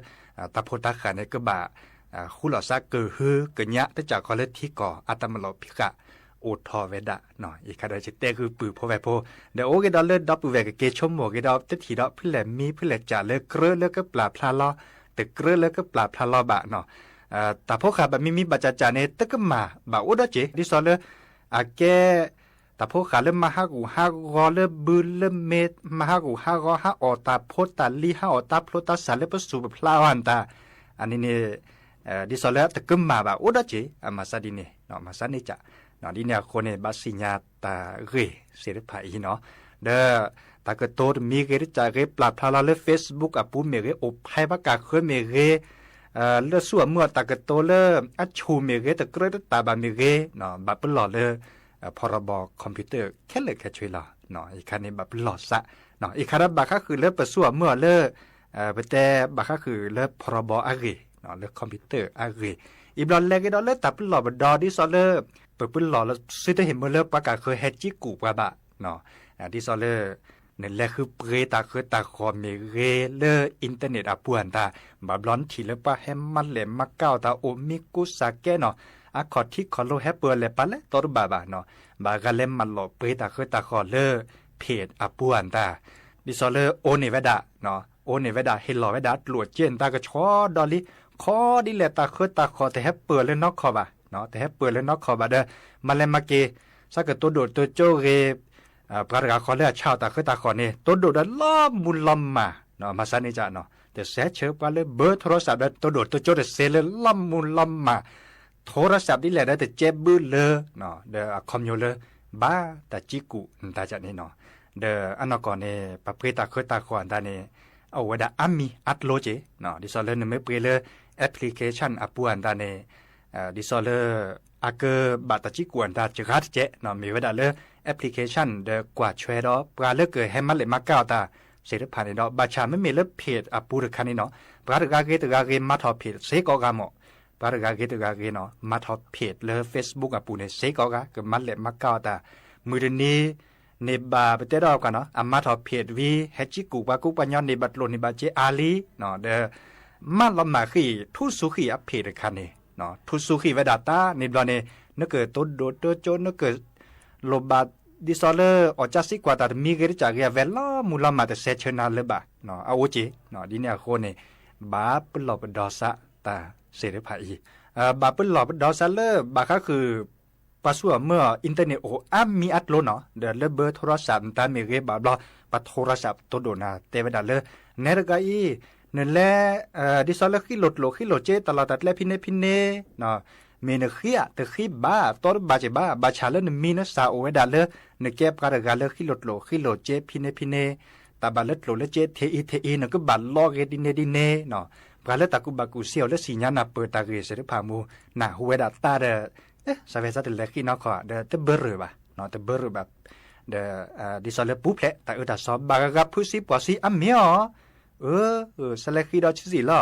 တၢ်ဖိတၢ်ဃာ်န့ၣ် ကဘၣ် ဃူလီၤစးကဟုကညး တကးကီးလၢထံကီၢ်အတၢ်မၤလီၢ်ဖံးဃာ် အိၣ်ထီၣ်ဝဲဒၣ်နီၤ, အံၤခါဒီး ယတဲဂုာ်ပုၢ်ဖိဝဲၢ်ဖိ ဒီးအိၣ်ဂ့ၤဒီးလၢဒီပုၢ်ဝဲၢ်ကက့ၤဆိကမိၣ်ဂ့ၤဒီး တထံၣ်ဒီးဖဲလဲၣ်မံဖဲလဲၣ်ကၠးလၢကြၢးလၢကပျၢ်ဖျါလီၤ တကြၢးလၢကပျၢ်ဖျါလီၤဘၣ်နီၤ, တၢ်ဖိဃာ်ဘၣ်မံမံဘၣ်ကၠးကၠးန့ၣ် တကမၣ်ဘၣ်အိၣ်ဒီးက့ၤ ဒ်သိးလၢ အကဲ တၢ်ဖိဃာ်လၢမၤဟးဂူာ်ဟးဂီၤလၢဘုလၢမ့ၢ် မၤဟးဂူာ်ဟးဂီၤ ဟးအီၣ်တၢ်ဖိတၢ်လံၤ ဟးအီၣ်တၢ်ဖျိတၢ်ဆးလၢပစူၢ်ပဖျါအီၤအတၢ် အန့ၣ်န့ၣ် ဒ်သိးလၢတကမၣ်ဘၣ်အိၣ်ဒီးက့ၤ အမၤစးဒ်န့ၣ် မၤစးန့ၢ်ကၠး ဒ်န့ၣ်အဃိန့ၣ် ဘၣ်စံးညါတၢ်ဂ့ၢ်သ့ၣ်တဖၣ်အံၤနီၤ, ဒီး တၢ်ကတိၤတမံၤဂ့ၤတကးဂ့ၤ ပျၢ်ဖျါလီၤလၢ Facebook အပူၤမ့ၢ်ဂ့ၤ အိၣ်ဖျါဘၣ်ကးဃၢမ့ၢ်ဂ့ၤ လၢဆူၣ်အမုၢ်အတၢ်ကတိၤလၢအဆူၣ်မ့ၢ်ဂ့ၤ တကြၢးတတၢ်ဘၣ်မ့ၢ်ဂ့ၤ ဘၣ်ပလီၢ်လၢ ဖီရီဘီ computer ခဲလၢာ်ခဲဆ့လီၤ. အံၤခါန့ၣ်ဘၣ်ပလီၢ်စး အံၤခါဒီးဘၣ်ဃးဃုာ်လၢပဆူၣ်အမုၢ်အီၤလၢ ပတဲဘၣ်ဃးဃုာ်လၢဖီရီဘီအဂ့ၢ် လၢ computer အဂ့ၢ် အံၤဘျီလဲၤက့ၤဒီးလၢတၢ်ပလီၢ်ပဒီ ဒ်သိးလၢ ပပလီၢ်လၢစုတဟ့ၣ်မုာ်လၢပှၤကဃၢၤဟဲကံကူၣ်ပှၤဘၣ် ဒ်သိးလၢ နလဲၤဃုပှ့ၤတၢ်ဃၢတၢ်ဃီၤမ့ၢ်ဂ့ၤလၢ internet အပူၤအတၢ် ဘၣ်ဘျီနထံၣ်လၢပှၤဟဲမၤလဲၣ်မၤကၤအီၣ်တၢ်အိၣ်မံကိးစၢ်ကဲနီၤ အခီၣ်ထံးခီၣ်လိဟဲပၢၤလဲၤပာ်လဲၣ်တီတဘၣ်ဘၣ်နီၤ ဘၣ်ဂၤလဲၤမၤလီၤပှ့ၤတၢ်ဃၢတၢ်ဃီၤလၢ page အပူၤအတၢ် ဒ်သိးလၢအိၣ်န့ၢ်ဝဲဒၣ် အိၣ်န့ၢ်ဝဲဒၣ် ဟ့ၣ်လီၤဝဲဒၣ်ကျိၣ်အစ့နတၢ်ကဆှီဒီးလံ ခီဒ်လဲၣ်တၢ်ဃၢတၢ်ဃီၤတဟဲပၢၤလၢနီၢ်ခီၣ်ဘၣ် တဟဲပၢၤလၢနီၢ်ခီၣ်ဘၣ်ဒီး မၤလဲၤမၤက့ၤ စးကတိၤဒိၣ်တိၤကၠိဂ့ၤ ပှၤတဂၤဃီလၢအဆါအီၣ်တၢ်ဃၢတၢ်ဃီၤန့ၣ် တိၤဒိၣ်ဒီးလီၤမူလီၤမၢ် မၤစးန့ၣ်ကၠး တစဲးဆၢပှၤလၢဘၢထိရစးဒီး တိၤဒိၣ်တိၤကၠိတစဲးလၢလီၤမူလီၤမၢ် ထိရစးဒ်လဲၣ်ဒီးတကဲဘုလၢ ဒီးအခီပညီလၢ ဘၣ်တၢ်ကံကူၣ်နတၢ်ကၠးန့ၣ်နီၤ ဒီးအနီၢ်ကီၢ်န့ၣ် ပှၤပှ့ၤတၢ်ဃၢတၢ်ဃီၤအတၢ်န့ၣ် အိၣ်ဝဲဒၣ်အါမံၤအါကျိၤက့ၤ, ဒ်သိးလၢနမ့ၢ်ပှ့ၤလၢ application အပူၤအတၢ်န့ၣ် ဒ်သိးလၢ အကဘၣ်တၢ်ကံကူာ်အတၢ်စှၤတကဲး, မ့ၢ်ဝဲဒၣ်လၢ application ဒီးကွၢ်ဆွဲဒီး ပှၤလၢကဟဲမၤလဲၣ်မၤကၢ်အီၤတၢ်သ့ၣ်တဖၣ်န့ၣ်ဒီး ဘၣ်ဆၣ်မ့မ့ၢ်လၢ page အပူၤတခါန့ၣ်နီၤ, ပှၤတဂၤဂ့ၤတဂၤဂ့ၤ မၤထီၣ် page စ့ၢ်ကီးဂၤမး, ပှၤတဂၤဂ့ၤတဂၤဂ့ၤနီၤ မၤထီၣ် page လၢ Facebook အပူၤန့ၣ် စ့ၢ်ကီးဂၤ ကမၤလဲၣ်မၤကၢ်အီၤတၢ်, မုၢ်တနံၤ န့ၢ်ဘၣ်ပတဲဒီးကနီၤ အမၤထီၣ် page ဝံၤ ဟဲကံကူာ်ပှၤကူပှၤညီ န့ၢ်ဘၣ်ကျိၣ်န့ၢ်ဘၣ်စ့အါလံ, ဒီး မၤလီၤမၢ်ဃံၣ် ထူစူဃံၣ်အ page တခါန့ၣ်, ထူစူဃံၣ်ဝဲဒၣ်တၢ်န့ၣ်ဘျီန့ၣ် နကတိၤဒိၣ်တိၤကၠိ နက လိၣ်ဘၣ် ဒ်သိးလၢအီၣ်ကၢ်စံကွၢ်တၢ်တမံၤဂ့ၤတကးဂ့ၤ အဝဲလီၤမုၢ်လီၤမၢ်တစဲးဆၢနၤလၢၤဘၣ်, အအိၣ်က့ၤ, ဒ်န့ၣ်အဃိန့ၣ် ဘၣ်ပလီၢ်ပဒီစးတၢ်သ့ၣ်တဖၣ်အံၤ, ဘၣ်ပလီၢ်ပဒီစးလၢဘၣ်ဃးဃုာ် ပှၤဆူၣ်အမၢအီၤ internet အိၣ်အါမံၤအါကျိၤနီၤ, ဒီးလၢဘၢထိရစးနတၢ်မ့ၢ်ဂ့ၤဘၣ်ဘျီ ပှၤထိရစးတိၢ်ဒိၣ်နၤတဲဝဲဒၣ်လၢ နဲတဂၤအံၤ နလဲၤ ဒ်သိးလၢဃံလိၢ်ကျိၣ်ဃံလိၢ်စ့တၢ်လီၢ်တၢ်ကျဲဖဲန့ၣ်ဖဲန့ၣ် မ့ၢ်နဃံအတဃံဘၣ် တီတဘၣ်က့ၤဘၣ်, ဘၣ်ဆၣ်လၢနမံၤနစၢ်အိၣ်ဝဲဒၣ်လၢ နကဲပှၤတဂၤလၢဃံလိၢ်ကျိၣ်ဃံလိၢ်စ့ဖဲန့ၣ်ဖဲန့ၣ်, တၢ်ဘၣ်လၢကျိၣ်လၢစ့ထဲအံၤထဲအံၤ နကဘၣ်လီဂ့ၤဒ်န့ၣ်ဒ်န့ၣ်, ပှၤလၢတၢ်ကူၣ်ဘၣ်ကူၣ်စ့အီၤလၢစံၣ်ညါနၢ်ပၢၢ်တၢ်ဂ့ၢ်သ့ၣ်တဖၣ်မူ နၢ်ဟူဝဲဒၣ်တၢ်ဒီး စးဝဲစးတလဲၤဃံနီၢ်ခီ ဒီးတဘၢရၢၢ်ဘၣ်, တဘၢရၢၢ်ဘၣ် ဒီး ဒ်သိးလၢပူၤဖျဲးတၢ်အၢတၢ်သီ ဘၣ်ဂၤဂၤဖုးစံပှီၢ်စံအါမ့ၢ်အီၤ, အၢ စးလဲၤဃံဒီးဆံးဆံးလီၤ,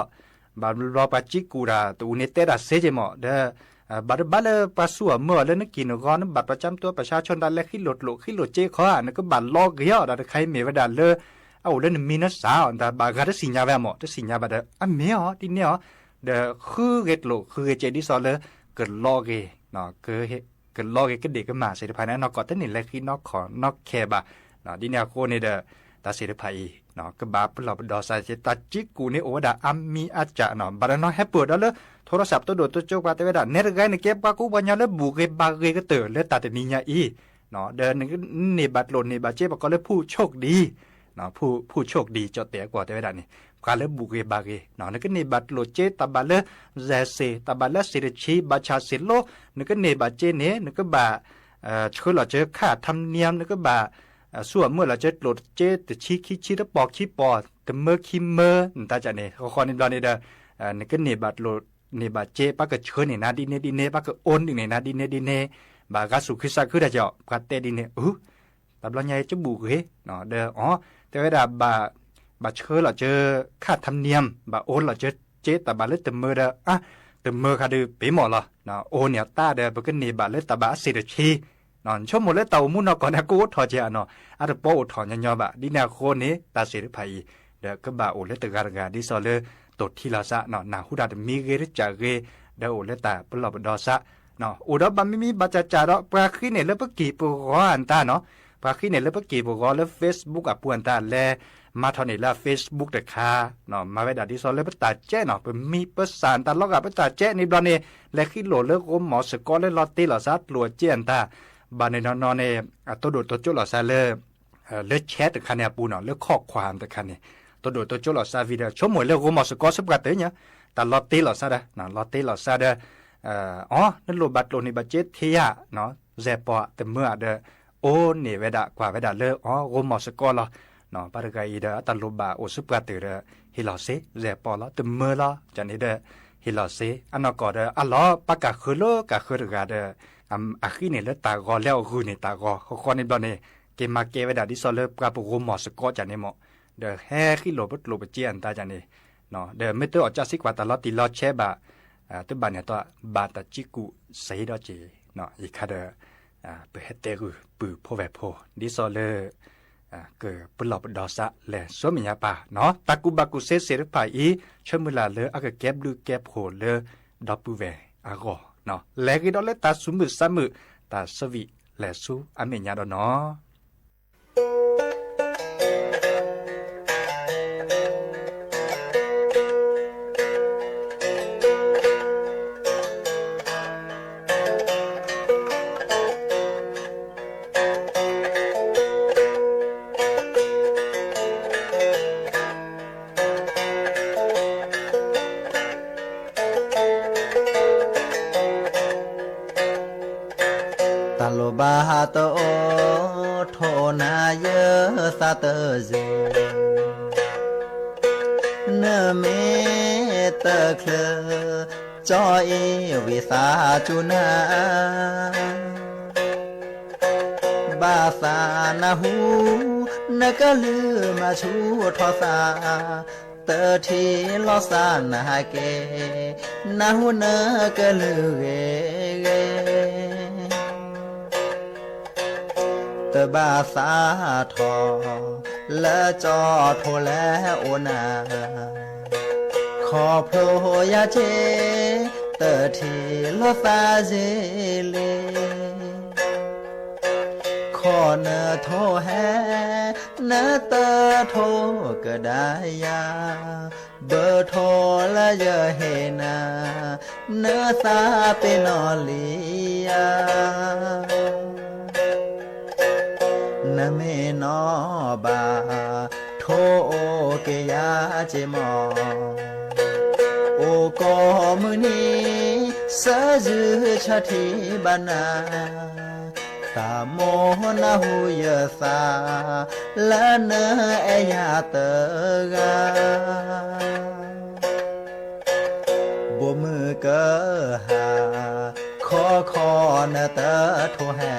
ဘၣ်ဘျီပှၤကံကူာ်တၢ်တအူန့ၣ်တဲတၢ်စ့က့ၤမး ဒီး ဘၣ်တဘၣ်လၢပှၤဆူၣ်အမၢအီၤလၢနက့ၢ်နဂီၤ နဘၣ်ပှၤကၠၢမတူပှၤဆါဆိ နတၢ်လဲၤဃံလိၢ်ကျိၣ်ဃံလိၢ်စ့ခီဧါ နကဘၣ်လီဂ့ၤအီၤ ဒီးတခါအံၤမ့ၢ်ဝဲဒၣ်လၢ အအိၣ်လၢနမံၤနစၢ်အီၤ တၢ်ဘၣ်ဂၤတစံၣ်ညါဝဲမး တစံၣ်ညါဘၣ်ဒီး အမ့ၢ်အီၤဒ်န့ၣ်အီၤ, ဒီးဃုဂ့ၤကျိၣ်ဃုဂ့ၤစ့ဒ်သိးလၢ ကလီဂ့ၤ ကလီဂ့ၤကဒ့ၣ်ကမၣ်သ့ၣ်တဖၣ်န့ၣ် အနီၢ်ကီၢ်တန့ၢ်လဲၤဃံနီၢ်ခီနီၢ်ခဲဘၣ်, ဒ်န့ၣ်အဃိန့ၣ်ဒီး တၢ်သ့ၣ်တဖၣ်အံၤ ကဘၣ်ပလီၢ်ပဒီစး တၢ်ကံကူာ်န့ၣ်အိၣ်ဝဲဒၣ်အါမံၤအါစှၤနီၤ ဘၣ်တနီၤဟဲပၢၢ်ဒီးလၢ ထိရစးပတိၢ်ဒိၣ်တိကၠိပှၤတဲဝဲဒၣ် နဲတဂၤအံၤ နကဲပှၤကူပှၤညီလၢဘူၣ်ဂ့ၤဘါဂ့ၤကတၢၢ်လၢတၢ်တနံၤညါအံၤ, ဒီးနန့ၢ်ဘၣ်ကျိၣ်န့ၢ်ဘၣ်စ့ ပကိးလၢဖူၣ်ဆိၣ်ဒံ ဖူၣ်ဆိၣ်ဒံ ကၠီၣ်တဲာ်အကွီၢ်တဲဝဲဒၣ်န့ၣ် ပှၤလၢဘူၣ်ဂ့ၤဘါဂ့ၤ နကန့ၢ်ဘၣ်ကျိၣ်စ့ တၢ်ဘၣ်လၢ စဲးစ့ၣ် တၢ်ဘၣ်လၢစ့ၣ်တဆံ ဘၣ်ဆၣ်စ့ၣ်လိ နကန့ၢ်ဘၣ်စ့န့ၣ် နကဘၣ် ဆှၢလီၤစၢၤခၣ်ထါနံယမ် နကဘၣ် ဆူၣ်အမၢလီၤစၢၤကျိၣ်စ့တဆံခံဆံတပီၢ်ခံပီၢ် တမၢခံမၢ နတၢ်ကၢ်န့ၣ် ဃီဃီန့ၣ်ဘျီန့ၣ်ဒီး နကန့ၢ်ဘၣ်ကျိၣ်န့ၢ်ဘၣ်စ့ ပှၤကဆှၢန့ၢ်နၤဒ်န့ၣ်ဒ်န့ၣ် ပှၤကအိၣ်နုာ်န့ၢ်နၤဒ်န့ၣ်ဒ်န့ၣ် ဘၣ်ဂၤသူၣ်ခုသးခုတၢ်ကၢ် ပှၤတဲဒ်န့ၣ် အၢ တဘျီညါအံၤကဘူၣ်ဂ့ၤ ဒီးအီၤ တဲဝဲဒၣ် ဘၣ်ဆှၢလီၤစၢၤခၣ်ထါနံယမ် ဘၣ်အိၣ်လီၤစၢၤစ့ တၢ်ဘၣ်လၢတမၢဒီး အါ တမၢဃးဒုးပ့ၤမီၢ်လီၤ အိၣ်န့ၣ်အတၢ်ဒီး ပကန့ၢ်ဘၣ်လၢတၢ်ဘၣ်အစ့ၣ်တဆံ ဆိကမိၣ်လၢတၢ်အိၣ်မူနီၢ်ကီၢ်န့ၣ် အကအိၣ်ထီၣ်ကဲဧါနီၤ အတပီအိၣ်ထီၣ်ညီညီဘၣ် ဒ်န့ၣ်အဃိန့ၣ် တၢ်သ့ၣ်တဖၣ်အံၤ ဒီးကဘၣ်အိၣ်လၢတဂၤတဂၤ ဒ်သိးလၢ တိၢ်ထံလီၤစး နၢ်ဟူတၢ်တမံၤဂ့ၤတစဲးဂ့ၤ ဒီးအိၣ်လၢတၢ်ပလီၢ်ပဒီစး အိၣ်ဒီးဘၣ်မံမံဘၣ်စၢ်စၢ်ဒီး ပှၤဃံန့ၢ်လၢပက့ၢ်ပဂီၤအတၢ်နီၤ ပှၤဃံန့ၢ်လၢပက့ၢ်ပဂီၤလၢ Facebook အပူၤအတၢ်လဲၤ မၤထီၣ်န့ၢ်လၢ Facebook တခါ မၤဝဲဒၣ်ဒ်သိးလၢပတၢ်ကဲနီၤ ပမံပစၢ်တၢ်လီၤဂာ် ပတၢ်ကဲန့ၣ်ဘျီန့ၣ် လဲၤဃံလိၢ်လၢဂိမီၢ်စကီလၢလီၤတ့လီၤစးကျိၣ်စ့အတၢ် ဘၣ်န့ၣ်နီၤနီၤန့ၣ် အတိၢ်ဒိၣ်တိကၠိလီၤစးလၢ လၢ chat တခါန့ၣ်အပူၤနီၤ လၢ ข้อความ တခါန့ၣ် တိၢ်ဒိၣ်တိကၠိလီၤစးဝံၤဒီး ဆိကမိၣ်လၢဂိမီၢ်စကီ ဆၢပှၤတၢၢ်ညါ တၢ်လီၤတ့လီၤစးဒီး လီၤတ့လီၤစးဒီး အီ နလိၣ်ဘၣ်ကျိၣ်န့ၢ်ဘၣ်စ့ထဲယၤ စဲးပီၢ်တမၢအဒီး အိၣ်န့ၢ်ဝဲဒၣ်ကွၢ်ဝဲဒၣ်လၢ အီ ဂိမီၢ်စကီလီၤ ပှၤတဂၤအံၤဒီး အတၢ်လိၣ်ဘၣ်အိၣ်ဆၢပှၤတၢၢ်ဒီး ဟ့ၣ်လီၤစ့ စဲးပီၢ်လီၤ တမၢလီၤ ကန့ၣ်ဒီး ဟ့ၣ်လီၤစ့ အနီၢ်ကီၢ်ဒီး အလီၤ ပှၤကၢ်ဃၢလၢကၢ်ဃၢတဂၤဒီး အဃံန့ၢ်လၢတၢ်ဂီၤ လဲၤအီၣ်ဂုာ်န့ၢ်တၢ်ဂီၤ ဃီဃီန့ၣ်ဘျီန့ၣ် က့ၤမၤကဲဝဲဒၣ်ဒ်သိးလၢပှၤပဂိၢ်မီၢ်စကီးကန့ၣ်မး ဒီးဟဲဃံလိၢ်ပကျိၣ်ပစ့အတၢ်ကန့ၣ် ဒီးမ့ၢ်တအီၣ်ကၢ်စံကွၢ်တၢ်လီၤတံၢ်လီၤဆဲးဘၣ် တဘၣ်န့ၣ်အတီၢ် ဘၣ်တၢ်ကံကူၣ်စ့ဒီးက့ၤ ယခါဒီး ပဟဲတဲဂုာ်ပုၢ်ဖိဝဲၢ်ဖိ ဒ်သိးလၢ ကပလီၢ်ပဒီစးလဲၤဆူမဲာ်ညါပၢ်နီၤ တၢ်ကူၣ်ဘၣ်ကူၣ်စ့သ့ၣ်တဖၣ်အံၤ ဆၢမုၢ်လၢ်လၢအကကဲဘျုးကဲဖှိၣ်လၢ ဒီပုၢ်ဝဲၢ်အဂီၢ် လဲၤဂ့ၤဒီးလၢတၢ်သူၣ်မုာ်သးမုာ် တၢ်ဆၢဝံၤလဲၤဆူအမဲာ်ညါဒီးနီၤ တၢ်လိၣ်ဘၣ်ဟးတအိၣ် ထိၣ်နၤယသးတယုၢ် နမ့ၢ်တချုး ကၠီအ့ၣ်ဝံသးစူၤနၤ, ဘၣ်သးနၢ်ဟူ နကလုၢ်မၤဆူၣ်ထီၣ်သး, တထံၣ်လီၤသးနၤက့, နၢ်ဟူနကလုၢ်ဂ့ၤဂ့ၤ တဘၣ်သးထီၣ် လၢကၠီထိလဲၤအိၣ်နၤ, ခီဖျိယၤက့ တထံၣ်လီၤသးယ့လံ, ခီနထိၣ်ဟဲ နတထိၣ်ကဒါယၤ, ဘၣ်ထိၣ်လၢယဟ့ၣ်နၤ နသးပ့ၤနီၣ်လံဧါ. နမ့ၢ်နီၣ်ဘၣ် ထိၣ်အိၣ်က့ၤယၤက့မီၢ်, အိၣ်ကိးမုၢ်နံၤ စၢယုၢ်ဆၢထံဘၣ်နၤ, တၢ်မိၣ်နၢ်ဟူယသး လၢနအဲၣ်ယၤတဂၤ ဘိၣ်မုၢ်ကဟၣ် ခီခီနတထိၣ်ဟဲ,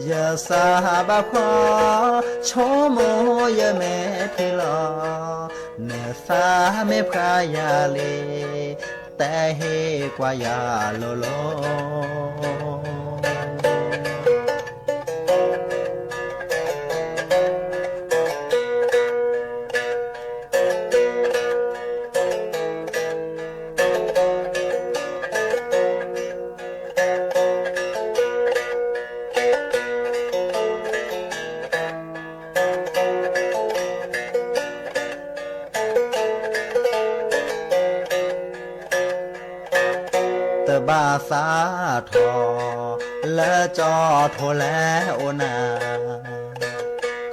ယသးဘၣ်ဖှီၣ် ဆိကမိၣ်ယမဲာ်ထံလီၤ, နသးမ့ၢ်ဖျါယၤလံ တဟ့ၣ်ကွၢ်ယၤလိၤလိၤ. တဘၣ်သးထီၣ် လၢကၠီထိလဲၤအိၣ်နၤ,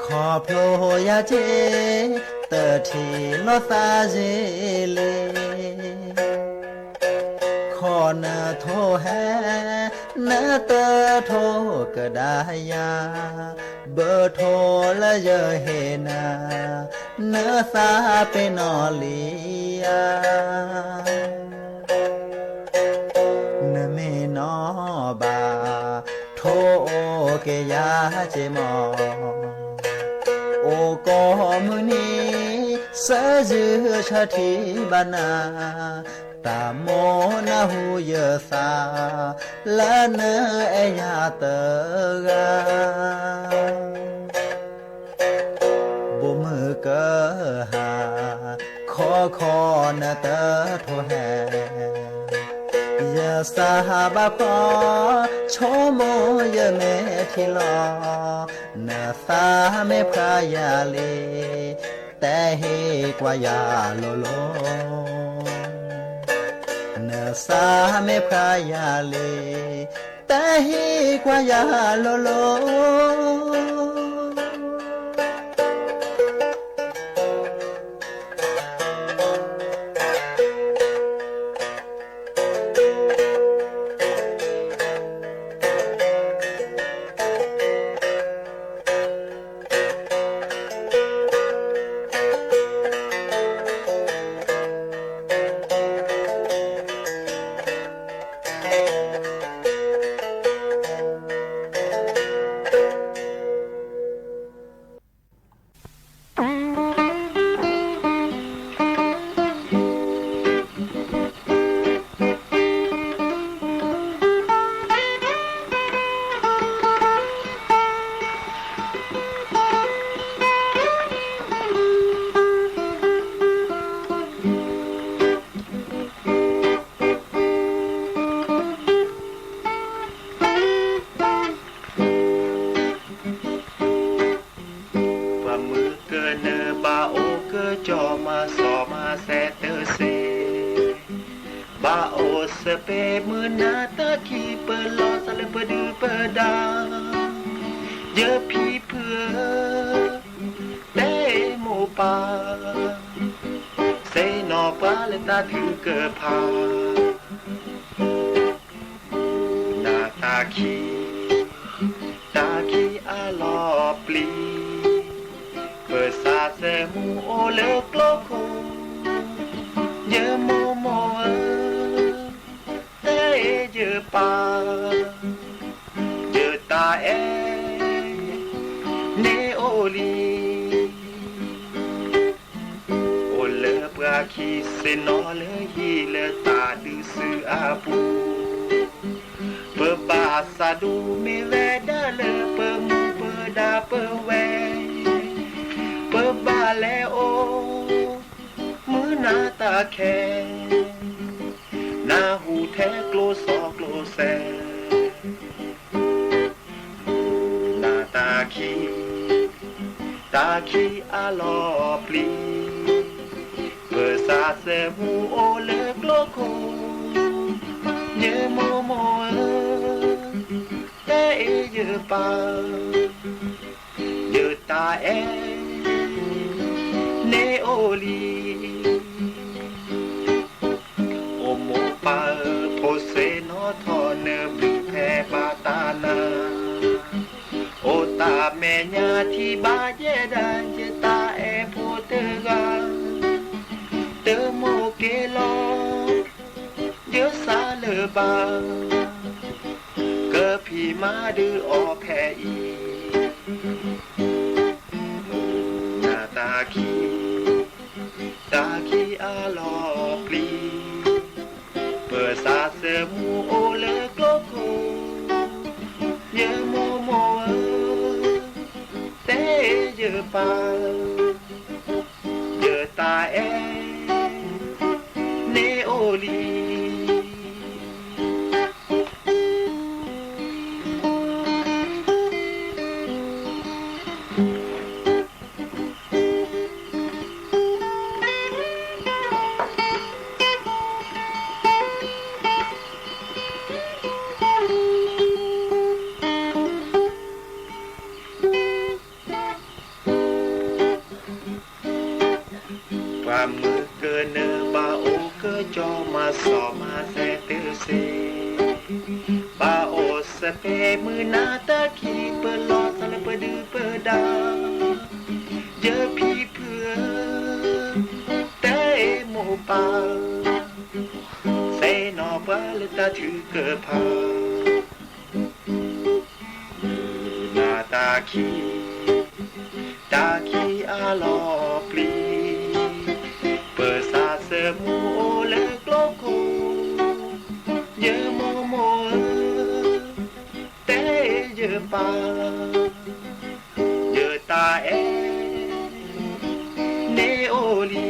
ခီဖျိယၤက့ တထံၣ်လီၤသးယ့လံ, ခီနထိၣ်ဟဲ နတထိၣ်ကဒါယၤ, ဘၣ်ထိၣ်လၢယဟ့ၣ်နၤ နသးပ့ၤနီၣ်လံဧါ. နမ့ၢ်နီၣ်ဘၣ် ထိၣ်အိၣ်က့ၤယၤက့မီၢ်, အိၣ်ကိးမုၢ်နံၤ စၢယုၢ်ဆၢထံဘၣ်နၤ, တၢ်မိၣ်နၢ်ဟူယသး လၢနအဲၣ်ယၤတဂၤ ဘိၣ်မုၢ်ကဟၣ် ခီခီနတထိၣ်ဟဲ, ယသးဘၣ်ဖှီၣ် ဆိကမိၣ်ယမဲာ်ထံလီၤ, နသးမ့ၢ်ဖျါယၤလံ တဟ့ၣ်ကွၢ်ယၤလိၤလိၤ, နသးမ့ၢ်ဖျါယၤလံ တဟ့ၣ်ကွၢ်ယၤလိၤလိၤ. ပှၤမုၢ်ကနၢဘၣ်အိၣ်ကၠီမၤစီၤမၤစဲးတစ့, ဘၣ်အိၣ်စပ့းမုၢ်နၤတၢ်ခံပလီၢ်သးလၢပဒုၣ်ပဒါ, ယဖံဖုဧၢ, တဲမိၢ်ပၢ်, သ့ၣ်နီၣ်ပှၤလၢတၢ်ထုကဖၣ် နတၢ်ခံ, တၢ်ခံအလီၤပျံၤ, ပစးစဲ မူအိၣ်လၢကျိခိၣ်, ယမိၢ်မိၢ်ဧၢ, တဲယပၢ်, ယတၢ်အဲၣ်န့ၣ်အိၣ်လံ. အိၣ်လၢပှၤခံဆံနီၤလၢဟံၣ်လၢတၢ်ဒုးစုအပူၤ, ပဘၣ်စးဒူမ့ၢ်ဝဲဒၣ်လၢပမူပဒါပဝဲၢ်, ပဘၣ်လဲၤအိၣ်မုၢ်နၤတၢ်ခဲ, နၢ်ဟူထဲကျိစီကျိစဲ နၢ်တၢ်ခံ, တၢ်ခံအလီၤပျံၤ, ပစးစဲမူအိၣ်လၢကျိခိၣ်, ယမိၢ်မိၢ်ဧၢ, တဲအ့ၣ်ယပၢ်, ယတၢ်အဲၣ်န့ၣ်အိၣ်လံ. အိၣ်မိၢ်ပၢ်ဧၢ, ဖိစ့နီၤထီၣ်နဘျုးဖဲဘၣ်တၢ်နၤ, အိၣ်တၢ်မဲာ်ညါထံၣ်ဘၣ်ယဲဒၣ် ယတၢ်အဲၣ်ဖိတဂၤ, တမိၣ်က့ၤလီၤ ယစးလၢၤဘၣ်, ကဖံးမၤဒုးအီၤဖဲအံၤ, နၢ်တၢ်ခံ, တၢ်ခံအလီၤပျံၤ, ပစးစဲမူအိၣ်လၢကျိခိၣ်, ယမိၢ်မိၢ်ဧၢ, တဲယပၢ်, ယတၢ်အဲၣ်န့ၣ်အိၣ်လံ. ပှၤမုၢ်ကနၢဘၣ်အိၣ်ကၠီမၤစီၤမၤစဲးတစ့, ဘၣ်အိၣ်စဲးဖဲမုၢ်နၤတၢ်ခံ ပလီၤစၢလၢပဒုၣ်ပဒါ, ယဖံဖုဧၢ, တဲမိၢ်ပၢ်, စဲနီၤပှၤလၢတၢ်ထုကဖၣ် နၢ်တၢ်ခံ, တၢ်ခံအလီၤပျံၤ, ပစးစဲမူအိၣ်လၢကျိခိၣ်, ယမိၢ်မိၢ်ဧၢ, တဲယပၢ်, ယတၢ်အဲၣ်န့ၣ်အိၣ်လံ.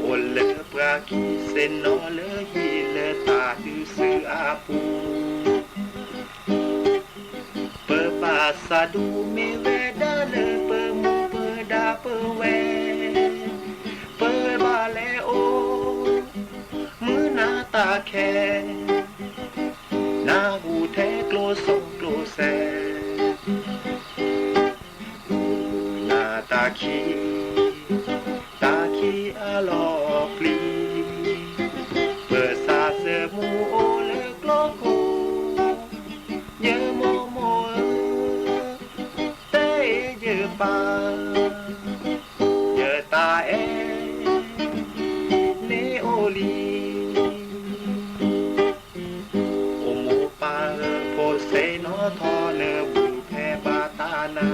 အိၣ်လၢပှၤခံဆံနီၤလၢဟံၣ်လၢတၢ်ဒုးစုအပူၤ, ပဘၣ်စးဒူမ့ၢ်ဝဲဒၣ်လၢပမူပဒါပဝဲၢ်, ပဘၣ်လဲၤအိၣ်မုၢ်နၤတၢ်ခဲ, နၢ်ဟူထဲကျိစီကျိစဲ နၢ်တၢ်ခံ, တၢ်ခံအလီၤပျံၤ, ပစးစဲမူအိၣ်လၢကျိခိၣ်, ယမိၢ်မိၢ်ဧၢ, တဲယပၢ်, ယတၢ်အဲၣ်န့ၣ်အိၣ်လံ. အိၣ်မိၢ်ပၢ်ဧၢ, ဖိစ့နီၤထီၣ်နဘျုးဖဲဘၣ်တၢ်နၤ,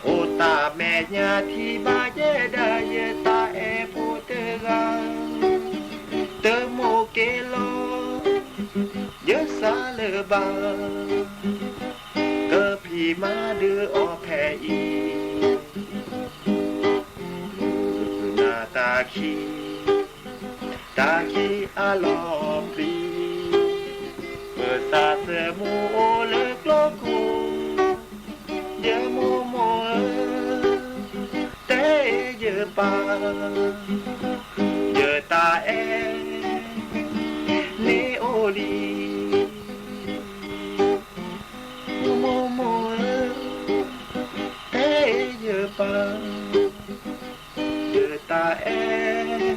အိၣ်တၢ်မဲာ်ညါထံၣ်ဘၣ်ယဲဒၣ် ယတၢ်အဲၣ်ဖိတဂၤ, တမိၣ်က့ၤလီၤ ယစးလၢၤဘၣ်, ကဖံးမၤဒုးအီၤဖဲအံၤ, နၢ်တၢ်ခံ, တၢ်ခံအလီၤပျံၤ, ပစးစဲမူအိၣ်လၢကျိခိၣ်, ယမိၢ်မိၢ်ဧၢ, တဲယပၢ်, ယတၢ်အဲၣ်န့ၣ်အိၣ်လံ. မိၢ်မိၢ်ဧၢ, တဲယပၢ်, ယတၢ်အဲၣ်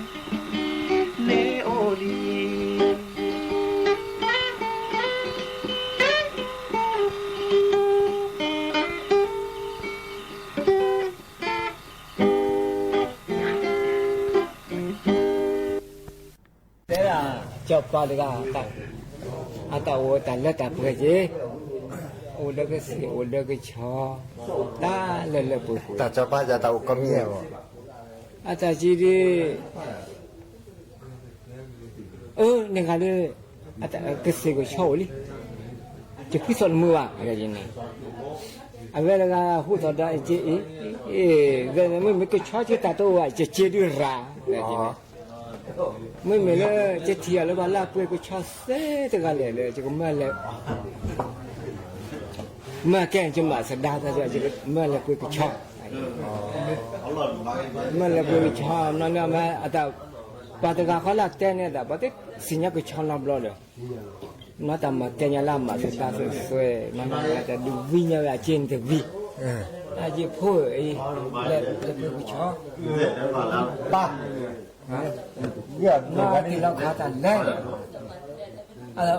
န့ၣ်အိၣ်လံ. စီၤပၤတဂၤ အတၢ်အိၣ်တၢ်လၢတၢ်ပှဲၤက့ၤ, အိၣ်လၢကစ့ၢ်အိၣ်လၢကဆီ, တၢ်လၢလၢပှဲၤပှဲၤ, တၢ်စီၤပၤယၤတၢ်အိၣ်ကီမံၤအဂီၢ်, အတၢ်ကံဒ် အၢ န့ၣ်ဂၤလၢ ကစ့ၢ်ကဆီအိၣ်လံ, ယဖှံသီၣ်တမုာ်ဘၣ်, အဝဲတဂၤဟူသီၣ်ဒီး က့အ့ၣ်, မ့မ့ၢ်ကဆီက့တၢ်တအိၣ်ဘၣ် ယက့ဒုးရၤ, မ့မ့ၢ်လၢ ယထံၣ်အီၤလၢပှၤလၢအပှ့ၤကဆီသ့တဂၤလဲၣ်လၢ ယကမၢလဲၤ မၢကဲ ယမၤသဒါသး ယမၢလဲၤပှ့ၤကဆီ, မၢလဲၤပှ့ၤကဆီ နီၢ်န့ၣ်မ့ၢ်အတၢ်, ပှၤတဂၤဃီလၢအတဲန့ၣ်အတၢ် ပှၤသ့စံၣ်ညီၣ်ကဆီနီတဘျီဒီး, နီၢ်တၢ်မၤကဲညါလၢအမၤသဒါသွဲသွဲ, နီၢ်န့ၣ်တၢ်ဒုးဝံညီဝဲအက့န့ၣ်တဝံ, အက့ဖိဧၢ, လဲၤပှ့ၤကဆီ, ပၢ် နီၢ်တ့ၢ်လီၤခးတၢ်လဲၣ်,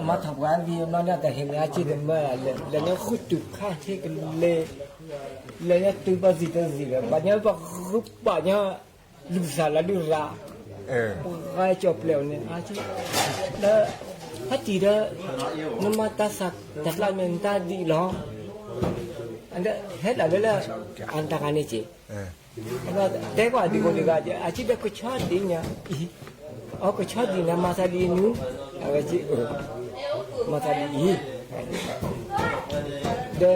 မၤထီၣ်ပှၤဝံၤ နီၢ်န့ၣ်တၢ်ဟ့ၣ်န့ၢ်အက့တမၢ, လဲၤညါဃုတုၤခါထံကလဲၤ, လဲၤညါတုၤဘၣ်စံၣ်တစံၣ်ဒီး ဘၣ်ညါပှၤဃုပာ်ညါ လူၤသးလၢဒုးရၤ, ပှၤဂၤကၠီၣ်ပျဲၢ်အီၤန့ၣ်, ဒီး ဟဲတံၢ်ဒီး နမၤတၢ်သးတၢ်ကျါန့ၣ် နတၢ်ဒ်အံၤလီၤ, ဟဲဒၣ်လၢလၢ အတၢ်ဂၤန့ၣ်က့ၤ တဲကွၢ်ဒံးကိးဒံးဂၤ အက့ဒီးကဆီဒံးညါအံၤ, အကဆီဒံးန့ၣ် မၤသးဒ်အံၤနုၤ, အဝဲက့ မၤသးဒ်အံၤ, ဒီး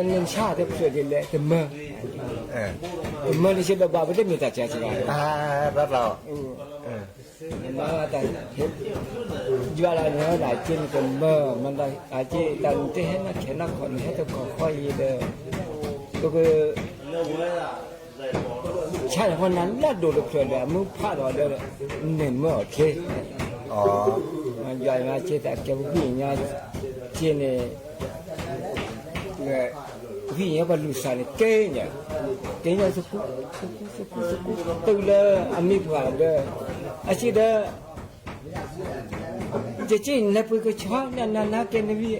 နဆါတဖျၢၣ်ဒ်လဲၣ် တမၢ, တမၢတဆ့ဒီးဘၣ်ပတမ့ၢ်တၢ်ကဲက့ၤဘၣ်, မၤတၢ် ယွၤလၢနဟဲဒၣ်က့န့ၣ်တမၢ, မၤတၢ်အက့တၢ်နတဟဲနီၢ်ခဲနီၢ်ခီၣ် နဟဲတကီၢ်ခီၣ်အံၤဒီး, ပက ဆါန့ၣ်ဃီနၤလၢဒိၣ်တဖျၢၣ်ဒီး အမုၢ်ဖးဒီးဒီး န့ၣ်မၢအီၤချ့, ယွၤအံၤမၤက့တၢ်ကဲဝံၣ်ညါက့န့ၣ်, ဝံၣ်ညါပှၤလူၤသးန့ၣ်ကဲညါ, ကဲညါသကူ, သကူ, သကူ, သကူ, တုၤလၢအမံပှၤဒီး, အက့ဒီး ယက့နလဲၤပှ့ၤကဆီ နနၤနၤကဲနဝံၣ်,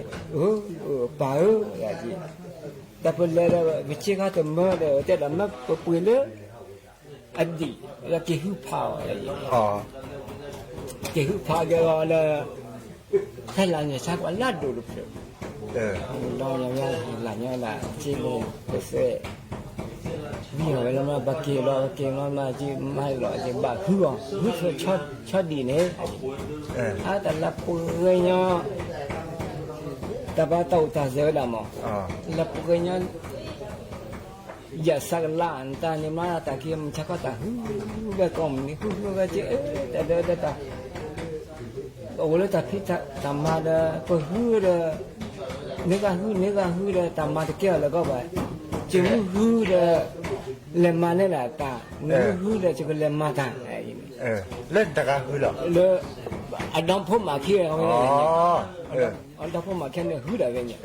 ပၢ်ဧၢ, တၢ်ပလဲၤဒီး ပက့ခါတမၢဒီး တဲဒၣ်မ့ၢ်ပပှ့ၤလၢ အဒံၣ်, ဒီးက့ၤဟုဖးအီၤ, က့ၤဟုဖးက့ၤအီၤလၢ ဖဲလၢညါဆါကွၢ်လၢဒိၣ်တဖျၢၣ်, ဒီးလၢညါလၢညါလၢက့န့ၣ် ကစဲး ဝံၣ်အီၤဝဲလီၤမး ပက့ၤလီၤ ပက့ၤလီၤမး က့မၤလီၤ က့ဘၣ်ဟုအီၤ ဟုဆီဒံၣ်န့ၣ်, အတၢ်လၢပှဲၤညီ တၢ်ဘၣ်တၢ်အိၣ်တၢ်စၢၤဝဲဒၣ်မး, လၢပှဲၤညီ ယၤစးကလါ နတၢ်န့ၣ်မး တၢ်က့ၤမုၢ်ဆါခီတၢ်ဟုဝဲကိးမုၢ်နံၤ ဟုဟုဝဲက့ၤ တၢ်ဒၢဒၢတၢ် အိၣ်လၢတၢ်ဖံးတၢ်မၤဒီး ပဟုဒီး န့ၢ်ဂၤဟု န့ၢ်ဂၤဟုဒီး တၢ်မၤတကဲအီၤလၢၤကီးဘၣ်, က့ၤမုၢ်ဟုဒီး လဲၤမၤန့ၢ်ဒၣ်တၢ်, နမုၢ်ဟုဒီး ကလဲၤမၤတၢ်, လၢတဂၤဟုလီၤ, လၢ အဒီဖိမးခံဂၤ, အဒီဖိမးခဲန့ၣ် ဟုဒၣ်ဝဲန့ၣ်,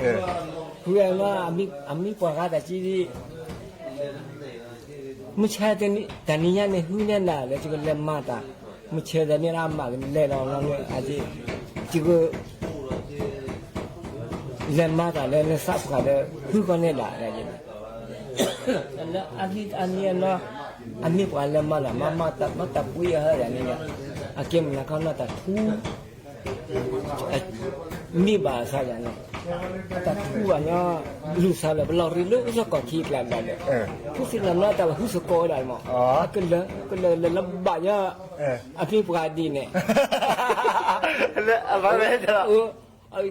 ဟုဝဲလီၤ အမံပှၤဂၤတၢ်ကံဒံး မုၢ်ဆါတနံၤညါန့ၣ် ဟုန့ၢ်နၤလၢ ယကလဲၤမၤတၢ်, မုၢ်ဆါတနံၤလၢအမၤကလဲၤလီၤလီၤန့ၣ် ယကလဲၤမၤတၢ်လၢနသးပှၢ်ဒီး ဟုကီၢ်န့ၢ်ဒၣ်န့ၣ်, လၢအဂ့ၢ်အမံၤအနီၢ် အမံပှၤလၢမၤတၢ် မၤမၤတၢ် မၤတၢ်ပှ့ၤအီၤဟဲယၤန့ၣ်, အကဲမုၢ်နၤခီနီၢ်တၢ်ထူ မံဘၣ်အသးယၤန့ၣ်, တၢ်ထူဘၣ်ညီ လူၤသးလၢပလီၢ်ရံလၢစီၤကီၢ်ခံကျါဒၣ်ဒီး, ဖုသ့ၣ်နၤနီၢ်တၢ်ဝဲဟုသကိးဝဲဒၣ်မး, ကလၢာ် ကလၢာ်လၢလၢဘၣ်ညီ အမံပှၤဒ်န့ၣ်,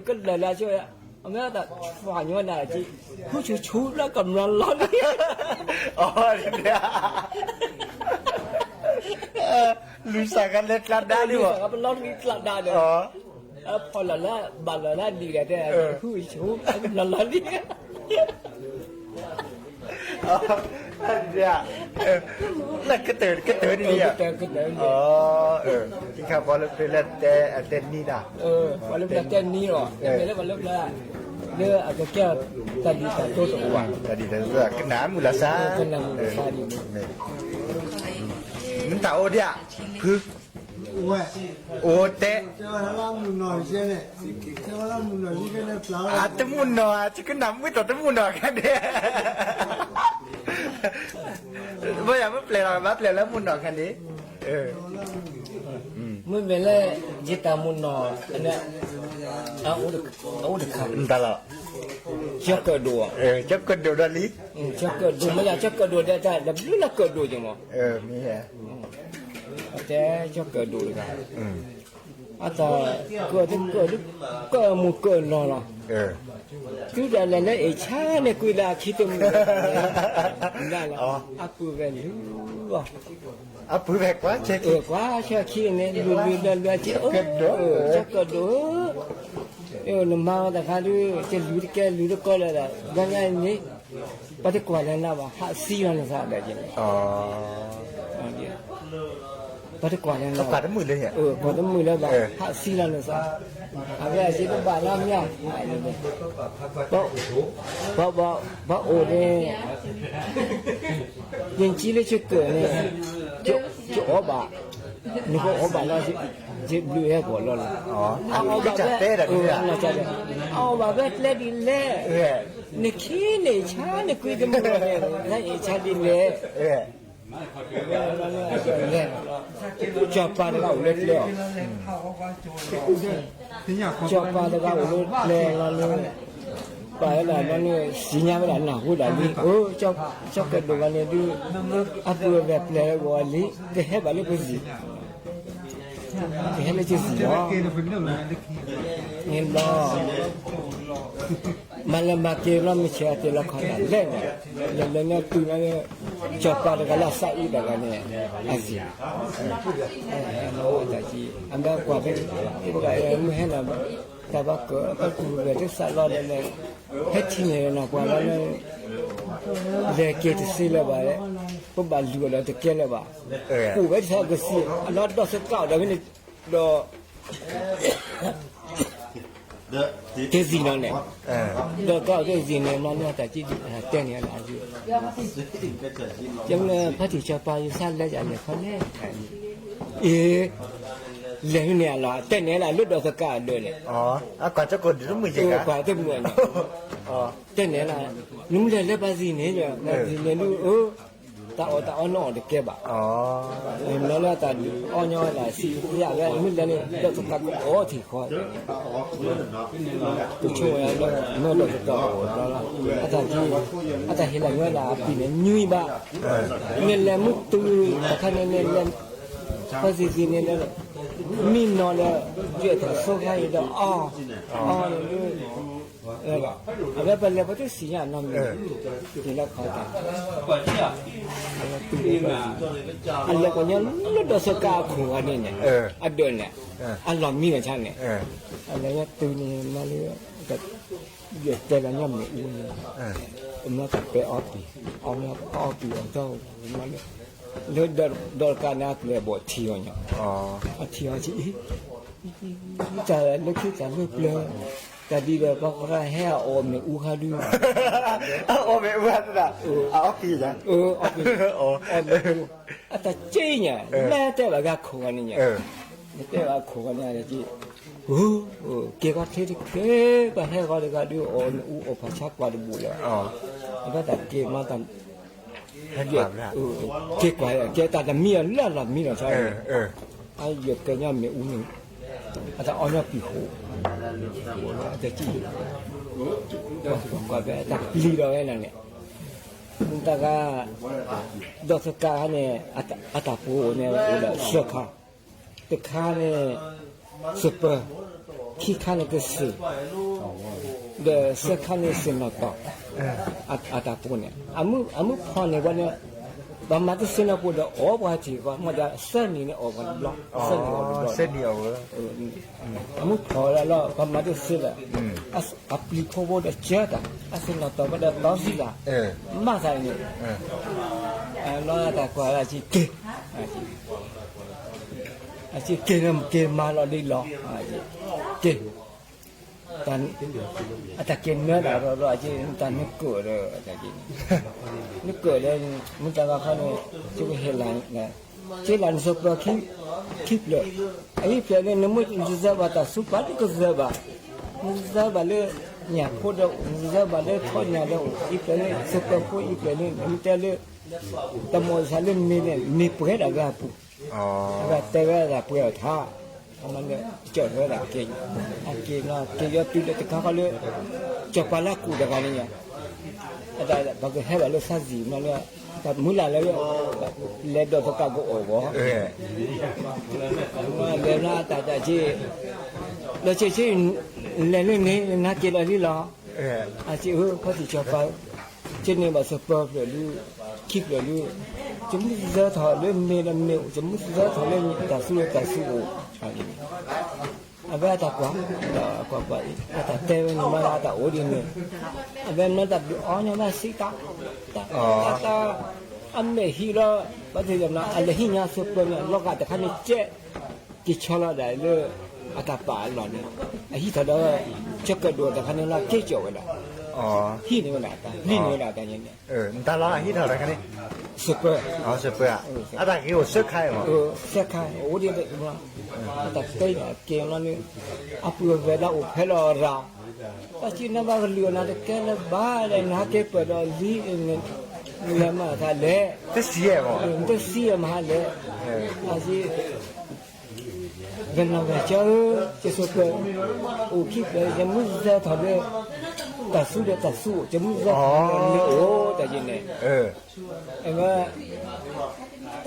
ကလၢာ်လၢအဆိ အမ့ၢ်တၢ်ဆွးညီနၤက့, ဟုဆူၣ်ဆူၣ်လၢကမျၢၢ်လီၤလံ လူၤစၢ်ကလဲၤကျါဒါလံ, လူၤစၢ်ကပလီၢ်တံၢ်ကျါဒါဒီး, ဖီၣ်လီၤလၢ ဘၣ်လီၤလၢဒံးဒီးတဲ, ဟုဆူၣ်လီၤလီၤလံ, လၢကတၢၢ်ကတၢၢ်န့ၣ်, ပှၤလၢပျၢၤတဲနံၤလီၤ, လၢပျၢၤ လၢအကကဲ တၢ်ဒ်တၢ်တိတအိၣ်ဘၣ်, တၢ်ဒ်တၢ်တိ ကနၣ်မုာ်လီၤစၢ်, ကနၣ်မုာ်လီၤစၢ်ဒ်န့ၣ်, မ့ၢ်တၢ်အိၣ်ဒံးဧါ, ဖု, အိၣ်တဲ, အတမုာ်နီၢ်ဧါ, ယကနၣ်မုာ်တၢ်တမုာ်နီၢ်ခဲဒဲး, ဘၣ်ယၤမ့ၢ်ပျဲၢ်လီၤ ဘၣ်ပျဲၢ်လၢမုၢ်နီၢ်ခါန့ၣ်, မ့မ့ၢ်လၢ ယတၢ်မုၢ်နီၢ် အအိၣ်တခါ, ကၠီကၢၣ်ဒိၣ်, ကၠီကၢၣ်ဒိၣ်ဒီးလံ, ကၠီကၢၣ်ဒိၣ် မ့ၢ်ယၤ ကၠီကၢၣ်ဒိၣ်ဒီးတၢ်တဘျုးလၢကၢၣ်ဒိၣ်က့ၤမး, တဲကၠီကၢၣ်ဒိၣ်တဂၤ အတၢ်ကၢၣ်တကၢၣ်ဒိၣ် ကၢၣ်မုၢ်ကၢၣ်နီၢ်လီၤ, တုၤဒၣ်လဲာ်လၢအ့ၣ်ဆါန့ၣ်ကွံာ်လၢအခံတမုာ်, အပုၢ်ဝဲၢ်လုၢ်အီၤ, အပုၢ်ဝဲၢ်ကွၢ်ဆၢခံန့ၣ် လုၢ်လုၢ်လၢလၢက့ၤ, ကၠီကၢၣ်ဒိၣ်ဧၢ, နမၤအီၤတခါဒုး ကလုၢ်တကဲလုၢ်တကီလၢၤဒီး ဘၣ်ညါန့ၣ် ပှၤတကွၢ်လၢနၤဘၣ် ဟးသံလီၤနသးဒီးက့ၤန့ၣ်, ပှၤတကွၢ်လၢနၤ, ကွၢ်တမုာ်လၢၤဘၣ် ဟးသံလီၤနသး, အဝဲအစ့တဘၣ်လၢအမ့ၢ်, ပှၤအိၣ်န့ၣ် ယကံလၢယကၢၣ်န့ၣ် ယအီၣ်ဘၣ်, နကအီၣ်ဘၣ်လီၤ, ယဘျုးဟဲကီးလီၤလီၤ, အအီၣ်ဘၣ်ဝဲ, အအီၣ်ဘၣ်ဝဲကျဲဒ်လဲၣ်, နခံန့ၣ်ဆါနကွံတမုာ်န့ၣ် နအ့ၣ်ဆါဒ်လဲၣ်, လဲၣ်, စီၤပၤတဂၤအိၣ်လၢကျဲအီၤ စီၤပၤတဂၤအိၣ်လၢကျဲလီၤန့ၣ်, ပာ်ဝဲဒၣ်လီၤန့ၣ် သ့ၣ်ညါဝဲဒၣ်နၢ်ဟူဒၣ်လံ, ကၠီကၢၣ်ဒိၣ်ဂၤန့ၣ်ဒုး အပုၢ်ဝဲၢ်ပျဲၢ်ဂီၤလံ, ကဟဲဘၣ်လၢပစံၣ်, ကဟဲလၢကစံၣ်လီၤ, န့ၣ်လီၤ, မၤလၢမၤက့ၤလီၤ မုၢ်ဆ့ၣ်အတဲလီၤခီတၢ်လဲၣ်န့ၣ်, လဲၤလၢညါတုၤလီၤန့ၣ်, စီၤပၤတဂၤလၢအသးအုးတဂၤန့ၣ်, အစံၣ် အမ့ၢ်ကွၢ်ဖဲ, မုၢ်ဟဲလီၤ, တၢ်ဘၣ်ကၢၣ် ပပုၢ်ဝဲၢ်တသးလီၤဒီးန့ၣ်, ဟဲထံၣ်န့ၣ်နီၤ ပှၤလီၤန့ၣ်, လဲၤက့ၤတသ့လၢၤဘၣ်, ပဘၣ်လူၤအီၤဒီးတကဲလၢၤဘၣ်, အိၣ်ဝဲတဆါကစံၣ် အလီၤဒီးစကးအီၤဒီးဖဲန့ၣ်, ဒီး က့ၤစံၣ်လီၤန့ၣ်, ဒီးကီၢ်က့ၤစံၣ်န့ၣ် မၤန့ၢ်တၢ်ကံၣ်ဒုး တဲန့ၣ်လၢအယုၢ်, ကဲမ့ၢ်ဖါတံၢ်စီၤပၤ ယသးလဲၤယၤလဲၤခီလဲၣ်, အ့, လဲၤန့ၣ်အလီၤ တဲန့ၣ်လၢအလၢဒီးသကးအဒၢးန့ၣ်, ကွၢ်တမုာ်န့ၣ်, တဲန့ၣ်လၢ, နမ့ၢ်လဲၤလၢပှၤစံၣ်န့ၣ်, ပှၤစံၣ်န့ၣ်ဒုး အၢ တၢ်အီၣ်တၢ်အီနီၢ်အီၣ်တကဲဘၣ်, မ့ၢ်လၢတၢ်ဒုးအီညီဝဲဒၣ် စံးယဝဲ မ့ၢ်လဲၤန့ၣ် ဒီးသကးကအီထံၣ်ဃီ, ကဆိဝဲလၢ မ့ၢ်ဒီးသကးအီၣ်လီၤလီၤ, အတၢ်ကံၣ်, အတၢ်ဟ့ၣ်လီၤညီဝဲဒၣ်အပံၤန့ၣ် ညွံဘၣ်, နလဲၤမုၢ်တုၤတခါန့ၣ် နလဲၤ, ပှၤစံၣ်စံၣ်န့ၣ်ဒီး, မံနီၤဒီး, ယဲၢ်ထီၣ်ဆိခါအံၤဒီးအီ, အီန့ၣ်ဒုး အဝဲပလဲၤပှၤတစံၣ်ညါနီတမံၤ, တုၤလၢခီတၢ်, အဝဲတုၤလၢပှၤစံၣ်, အလဲၤပှၤညီလၢဒီးသကးအခိၣ်ဂၤန့ၣ်န့ၣ်, အဒၢးန့ၣ်, အလီၢ်မံလီၤဆါန့ၣ်, အလဲၤညါတုၤန့ၣ်မၤလၢ, ယတဲလီၤညီမ့ၣ်အူန့ၣ်, အမ့ၢ်တပဲအီပံၤ, အီပံၤအီထီၣ်, မၤလၢ, လၢဒီးတကးန့ၣ် အပျဲၢ်အဘီၣ်ထံအီၤညီ, အထံအီၤထံ တၢ်လၢခံတၢ်လၢပျၢၤ, တၢ်ဒ်ဒီးပှၤကရၢဟဲအီၣ်မ့ၣ်အူခါဒုး, အီၣ်မ့ၣ်အူခါသတး, အီၣ်ပံၤ, အီၣ်မ့ၣ်အူ, အတၢ်က့ညါ, နတဲဘၣ်ဂၤခိၣ်ဂၤန့ၣ်ညါ, နတဲဘၣ်ခိၣ်ဂၤန့ၣ်, က့ၤဃီချ့တချ့, ပှၤဟဲဃီတဂၤဒုးအီၣ်မ့ၣ်အူအီၣ်ဖးဆါကွၢ်တဘူၣ်လၢၤ, အဘၣ်တၢ်က့ၤမၤတၢ် က့ၤကွၢ်, ကဲတၢ်တမံၤအီၤလၢအလီၢ်မံလီၤဆီ, အယကဲညီမ့ၣ်အူန့ၣ်, အတၢ်အီညီပံၤဃိ, အတၢ်ကံၣ်, ကွၢ်ဖဲအတၢ်ပျံၤဒီးဝဲန့ၣ်, တၢ်ဂၤ, ဒီးသကးန့ၣ်, အတၢ်ပူၤန့ၣ်အိၣ်ဒီးသၢခါ, တခါန့ၣ်, စပၢၤ, ခံခါန့ၣ်ကစ့ၢ် ဒီးသၢခါန့ၣ်စ့ၢ်နီၣ်တီၢ်, အတၢ်ပူၤန့ၣ်, အမုၢ်ဖီၣ်န့ၢ်ပှၤန့ၣ်, ပှၤမၤတစ့ၢ်နီၣ်ပူၤဒီးအီၣ်ပှၤထံၣ်ဃီ, မ့ၢ်ဒီးသၢနံၤန့ၣ်အီၣ်ပှၤတဘျီ, သၢနံၤအီၣ်တဘျီ, အမုၢ်ဖီၣ်လီၤ ပှၤမၤတစ့ၢ်ဒီး, အပျံၤဖိဖိဒီးကၢတၢ်, အစ့ၢ်နီၣ်တီၢ်ဝဲဒီးတီစံလၤ, မၤသးန့ၣ်, လီၤတၢ်ကွၢ်လၢက့ၤက့ၤ အက့ၤက့ၤမၤလီၤဒ်လီၤ, က့ၤ, အတၢ်က့ၤနၢတၢ်ဒီး အက့ၤတၢ်နကၢၣ်ဒီး, နကၢၣ်ဒီး, မုၢ်တၢ်ဂၤခီန့ၣ်, ကဟ့ၣ်လၤ, က့ၤလၤနစီၤပၢၤ, ခံဖျၢၣ်, အဟံၣ်ဖျၢၣ်န့ၣ် နမ့ၢ်တစၢၤဘၣ်တၢ်ဆူပှၤတကစၢၤဘၣ်, နစၢၤဘၣ်လၢ ညၣ်ဖိဒီးအိၣ် စၢဘၣ်လၢထီညၣ်ဒီးအိၣ် အံၤပျဲၢ်န့ၣ် စၢပၢၤဖိအံၤပျဲၢ်န့ၣ် မ့ၢ်တဲလၢ တမီၢ်စးလၢမ့ၢ်န့ၣ် မ့ၢ်ပှဲၤဒၣ်ဝဲအပူၤ, အဝဲတဲဝဲဒၣ်ပှဲၤအီၤထါ, အမ့ၢ်န့ၣ် ကၠီၣ်ဝဲဒၣ်က့ၤ, အက့ၤနီၤ က့ၤယီၤတုၤလၢတခါဃီလၢ ကၠီၣ်ပၤလၢကူၣ်တဂၤန့ၣ်ညါ, အတၢ်ပကဟဲဘၣ်လၢသးစံၣ်မ့ၢ်လၢ တၢ်မုၢ်လၢ်လၢ လဲၤဒီးသကးကအိၣ်ဘၣ်, လဲၤလၢအတၢ်တၢ်က့ၤ, ဒီးဆ့ဆ့ လဲၤလၢန့ၣ် နက့ၤလီၤလံလီၤ, အက့ၤဧၢ ဖါတံၢ်စီၤပၤ, ကန့ၢ်ဘၣ်စၢပၢၤဖျၢၣ်ဒုး, ခံဖျၢၣ်ဒုး, ကမုၢ်စၢထီၣ်လၢမ့ၢ်ဒီးမ့ၢ်အိၣ် ကမုၢ်စၢထီၣ်လၢတၢ်သူလၢတၢ်သူအိၣ်, အဝဲအတၢ်ကွၢ်, ကွၢ်ကွၢ်အံၤ အတၢ်တဲဝဲန့ၣ်မ့ၢ်လၢအတၢ်အိၣ်ဒ်န့ၣ်, အဝဲမ့ၢ်တၢ်ဒုးအီၣ်ညီဘၣ်စံးတၢ်, တၢ်, တၢ်, အမဲာ်ဟံးဒီး, ဘၣ်သ့ၣ်သ့ၣ်မ့ၢ် အလဲၤဟံးညါစၢပၢၤန့ၣ် လီၤဂာ်တခါန့ၣ်ကဲ, က့ၤဆီလီၤဒၣ်လၢ အတၢ်ပာ်အလီၢ်န့ၣ်, အဟံးထီၣ်ဒီး, ကၠီၣ်ကၢၣ်ဒိၣ်တခါန့ၣ်လီၤက့ၤကၠီၣ်ဝဲဒၣ်, ဟံးန့ၢ်ဝဲဒၣ်တၢ် လံၣ်န့ၢ်ဝဲဒၣ်တၢ်န့ၣ်, တၢ်လီၤဟံးထီၣ်တခါန့ၣ်, စၢပၢၤ, စၢပၢၤ, အတၢ်ဂ့ၤအိၣ်စၢခါအံၤမ့ၢ်, စၢခါ အိၣ်ဒ် အတၢ်တဲက့ၤလီၤန့ၣ်, အပုၢ်အဝဲၢ်ဒၣ်အိၣ်ဖဲလီၤရၤ, ဘၣ်ဆ့ၣ်နီၤဘၣ်ကလုာ်အနၤတကဲလၢၤဘၣ်ဒီး နဟးက့ၤပၢၢ်ဒီးလံ, နလဲၤမၤတၢ်လဲၣ်, နတစံးအမဟါလဲၣ်, ဘၣ်ဆ့ၣ် ကနီၢ်ဂၤကၢ်ဧၢ, ကစၢပၢၤ, အိၣ်ခံဖျၢၣ် ယမုၢ်စၢထီၣ်လၢ တၢ်သူဒီးတၢ်သူအိၣ် ယမုၢ်စၢထီၣ်လၢမ့ၢ်အိၣ်တၢ်ယဲန့ၣ်, အဝဲ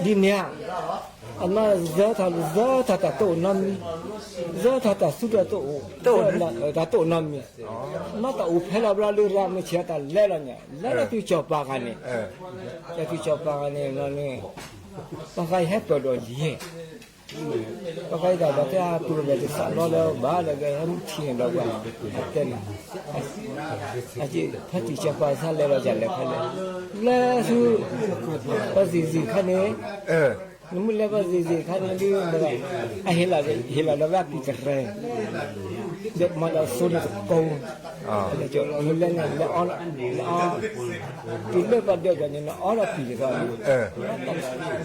ဒ်န့ၣ်ဧါ, အမၤစၢထီၣ် စၢထီၣ်တၢ်တအိၣ်နီတမံၤ, စၢထီၣ်တၢ်သူတၢ်တအိၣ်, တၢ်တအိၣ်နီတမံၤ, မ့ၢ်တၢ်အိၣ်ဖဲလီၤဘျီလၢရၤမုၢ်ဆ့ၣ်တၢ်လဲၤလီၤန့ၣ် လဲၤလီၤတုၤကၠီၣ်ပၤဂၤန့ၣ်, လဲၤတုၤကၠီၣ်ပၤဂၤန့ၣ်လီၤန့ၣ်, ပှၤဂၤအံၤဟဲပၢၢ်ဒီးလံ, ပှၤဂၤအံၤဒၣ်ဘၣ်တဲအပုၢ်ဝဲၢ်တစးလီလၢၤဘၣ်လၢကဟဲမုၢ်ထံၣ်န့ၣ်ဒီးပှၤ, တဲန့ၣ်, ဖါတံၢ်စီၤပၤစးလဲၤလီၤယၤလဲၤခါလဲၣ်, လဲၤဆူ ပှၤစံၣ်စံၣ်ခါန့ၣ်, နမုၢ်လဲၤပှၤစံၣ်စံၣ်ခါန့ၣ်ဒုး, အဟ့ၣ်လီၤ, ဟ့ၣ်လီၤဒီးဝဲအပံာ်တရဲ, ဒီးမၤဒီးစိန့ၣ်တကိး, မုၢ်လဲၤန့ၣ် လဲၤအီ, လဲၤအီ, တုၤလၢပှၤဒၢးဒီးန့ၣ် နအီဒီးပံာ်တရဲ,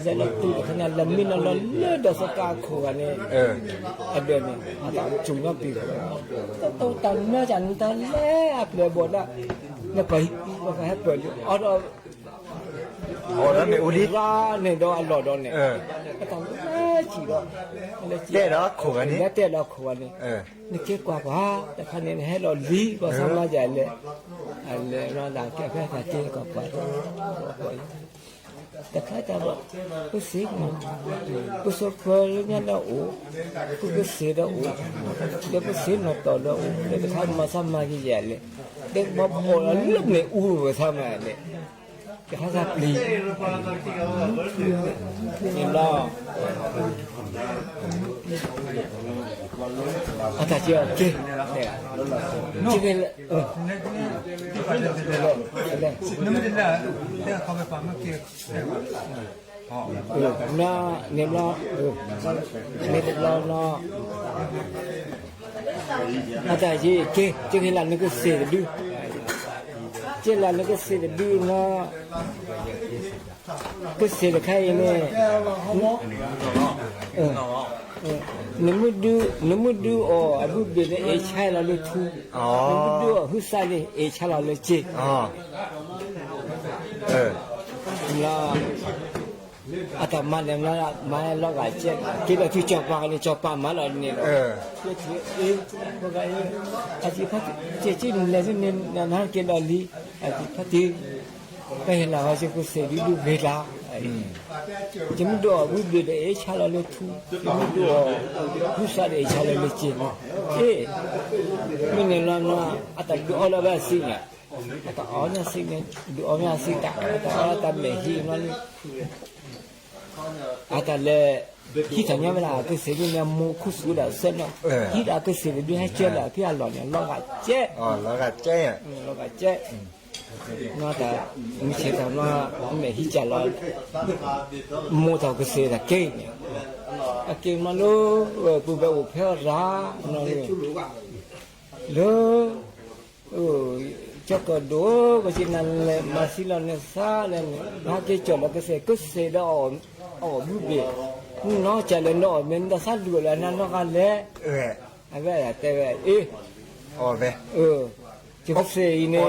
လဲၤလီၤတုၤတခါန့ၣ် လဲၤမံနီၤလီၤလၢဒီးသကးအခိၣ်ဂၤန့ၣ်, အဒၢးန့ၣ် အတၢ်စိာ်ညီပံာ်တရဲ, တၢ်တၢ်မၢကၢ်န့ၣ်တၢ်လဲၤအပျဲၢ်ဘီၣ်ဒၣ်, နပှၤဟဲပၢၢ်လံ အီဒီး အီဒီးမ့ၣ်အူလံ, ရၤန့ၣ်ဒီးအလီၢ်ဒီးန့ၣ်, အတၢ်လဲၤစံၣ်ဒီး, တဲဒီးခိၣ်ဂၤန့ၣ်, တဲဒီးခိၣ်ဂၤန့ၣ်, နက့ၤကွၢ်ကွၢ်, တခါန့ၣ်နဟဲလီၤလံ ပှၤသးမါယၤလဲၣ်, အလဲၤလီၤဒၣ်ကဲဖဲတၢ်က့ၤကွၢ်ကွၢ်, တခါတၢ်ဘၣ်, ပစ့ၢ်ကီး, ပစၢပၢၤလၢညါဒီးအိၣ်, ပကစ့ၢ်ဒီးအိၣ်, ဒီးပစ့ၢ်နီၢ်တီၢ်ဒီးအိၣ်, ဒီးတခါမၤသးမါကယဲၢ်လဲၣ်, ဒီးပဘီၣ်လၢမ့ၣ်အူဝဲသးမါလဲၣ်, ကဟးသးပျံၤ, န့ၣ်လီၤ, အတၢ်က့ၤအီၤက့ၤ, က့ၤ, န့ၣ်ဘျီ, န့ၣ်ဘျီ, အတၢ်က့ၤက့ၤ, က့ၤလၢနကစ့ၢ်တဒု, က့ၤလၢနကစ့ၢ်တဒုနီၤ, ကစ့ၢ်တခါအံၤန့ၣ်, နမ့ၢ်ဒုးအီၣ်အဘုဘ့ၣ်န့ၣ် အ့ၣ်ဆါလီၤလၢထူ, နမ့ၢ်ဒုးအီၣ်ဟုသးန့ၣ် အ့ၣ်ဆါလီၤလၢစ့, လီၤ, အတၢ်မၤန့ၣ် မၤလီၤဂာ်ကဲ, က့ၤလီၤတုၤစီၤပၤန့ၣ် စီၤပၤမၤလီၤန့ၣ်လီၤ, အံၤ, က့ၤလဲၤန့ၣ် နက့ၤလီၤလံ, ဖါတံၢ် ပဟ့ၣ်လီၤဟီ ယကစ့ၢ်ဒုးဒုးဂ့ၤတၢ်, ယမ့ၢ်ဒုးအီၣ်ဘုဘ့ၣ်ဒီး အ့ၣ်ဆါလီၤလၢထူ, ယမ့ၢ်ဒုးအီၣ်ဟုသးဒီး အ့ၣ်ဆါလီၤလၢစ့, အ့ၣ်, မ့ၢ်န့ၣ်လီၤနီၤ, အတၢ်ဒုးအီလီၤဝဲအစ့န့ၣ်, အတၢ်အီၣ်န့ၣ်စ့န့ၣ် ဒုးအီၣ်မ့ၢ်အစ့တၢ်, အတၢ်အီၣ်တၢ်မဲာ်ဟံးနီၤန့ၣ် အတၢ်လဲၤ ဟံးထီၣ်ညီဝဲဒၣ်အကစ့ၢ်ဒုးန့ၣ် အမိၢ်ခူသူၣ်ဒၣ်ဆၢနီၤ, ဟံးဒၣ်အကစ့ၢ်တဒုး ဟဲကၢလၢအဖံအလီၢ်န့ၣ် လီၤဂာ်ကဲ, လီၤဂာ်ကဲ, နီၢ်တၢ် မုၢ်ဆ့ၣ်တၢ်နီၤ အမဲာ်ဟံးကၢ်လီၤ, မိၢ်တၢ်ကစ့ၢ်တၢ်က့န့ၣ်, အက့ၤမးလၢ ပုၢ်ဝဲၢ်အိၣ်ဖဲအီၤရၤနီၤန့ၣ်, လၢ ကၠီကၢၣ်ဒိၣ် ပစံးနၤလဲၣ် မၤသံလီၤနသးလဲၣ်န့ၣ် နဟဲက့ၤကၠီၣ်လီၤကစ့ၢ် ကစ့ၢ်ဒီးအီၣ်ဘုဘ့ၣ်, နီၢ်ကၢ်လဲၣ်နီၤ အီၣ်မ့ၢ်နသးဒုးအီၣ်လၢနနီၢ်ဂၤလဲၣ်, အဝဲဒၣ်တဲဝဲ အ့ၣ်, အီၣ်ဝဲ, ယကစ့ၢ်အံၤန့ၣ်,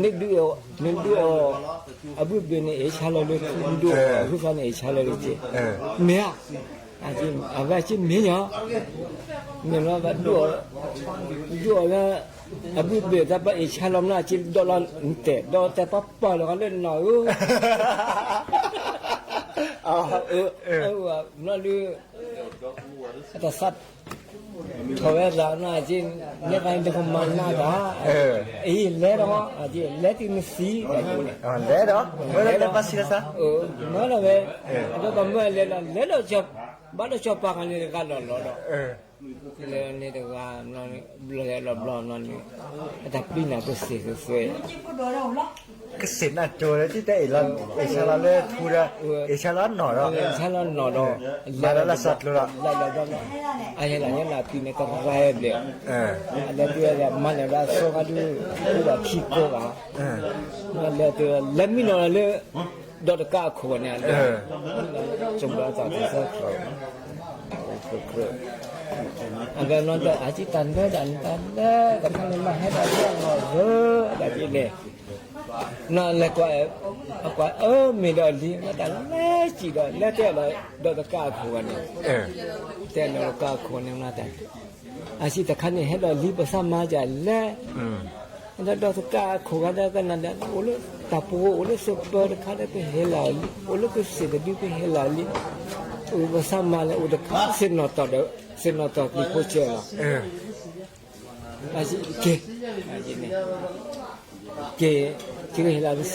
နဒုးအီၤ, နဒုးအီၤ, အဘုၣ်ဘ့ၣ်န့ၣ် အ့ၣ်ဆါလီၤလၢထူဒိၣ်, အဟုသးန့ၣ် အ့ၣ်ဆါလီၤလၢက့, မ့ၢ်ဧါ, အဝဲက့မ့ၢ်ညီ, မ့ၢ်လီၤဘၣ်ဒုးအီၤ, ဒုးအီၤလၢ အဘုၣ်ဘ့ၣ်တၢ်ပှၤအ့ၣ်ဆါလီၤမနုၤ အက့ဒီးလီၤတဲာ်, ဒီးတဲပှၤပာ်လီၤဃာ်လၢနီၢ်ဧၢ, မနီၢ်ဒုး အတသးထီၣ်ဝဲသးနီၢ်က့, နဲသးန့ၣ်တကမၤနးတၢ်, အံၤလဲၤဒီး, လဲၤတုၤနသံ, လဲၤဒီး, မၢလီၤဝဲ, အဒီပှၤမၢလဲၤဒီး, လဲၤဒီး, ဘၣ်ဒီးစီၤပၤဂၤန့ၣ်တဂၤလီၤလီၤဒီး, လဲၤန့ၣ်တဂၤ, ဘျီလဲၤလီၤဘျီနီၢ်န့ၣ်, အတၢ်ပျံၤနၤကစ့ၢ်ကသွဲ ကစ့ၢ်နၢ်ကၠိလၢတၢ်အ့ၣ်လီၤ, အ့ၣ်ဆါလီၤလၢထူဒီး, အ့ၣ်ဆါလီၤနီၢ်ဒီး, အ့ၣ်ဆါလီၤနီၢ်ဒီး, လဲၤလီၤဒီး, အဟဲလီၤညါလၢအပံၤန့ၣ် တရၢဘျဲၣ်, အလဲၤတုၤဝဲဒီး မၤန့ၢ်ဘၣ်အသီခါဒုး, အိၣ်ဒီးခံကိးဂၤ, လဲၤတုၤ လဲၤမံနီၢ်လၢ, ဒီးတကးအခိၣ်န့ၣ်, ဆိကမိၣ်ဒီးတၢ်သးသၢခီ အဂၤနီၢ်ဒီး အက့တၢ်ဒၢတၢ်နတၢ်ဒၢ, တခါန့ၣ်မ့ၢ်ဟဲဒီးလၢအလီၢ်ဂၢၢ်, ဒ်န့ၣ်, နီၢ်လဲၤကွၢ်, အကွၢ်အၢမ့ၢ်ဒီးလံ, မ့ၢ်တၢ်လဲၤစံၣ်ဒီး လဲၤတဲဒီး, ဒီးတကးအခိၣ်ဂၤန့ၣ်, တဲဒီးတကးအခိၣ်န့ၣ်မ့ၢ်တၢ်, အစံးတခါန့ၣ်ဟဲဒီးလံပသးမၤဒ်လဲၣ် ဒီးဒီးတကးအခိၣ်ဂၤဒီးကနၣ်ဒီး အိၣ်လၢတၢ်ပူၤအိၣ်လၢစပၢတခါဒီးပဟဲလီၤလံ, အိၣ်လၢကစ့ၢ်တဒုပဟဲလီၤလံ, အိၣ်ပသးမၤလဲၣ် အိၣ်တခါ သ့ၣ်နီၣ်တီၢ်ဒီ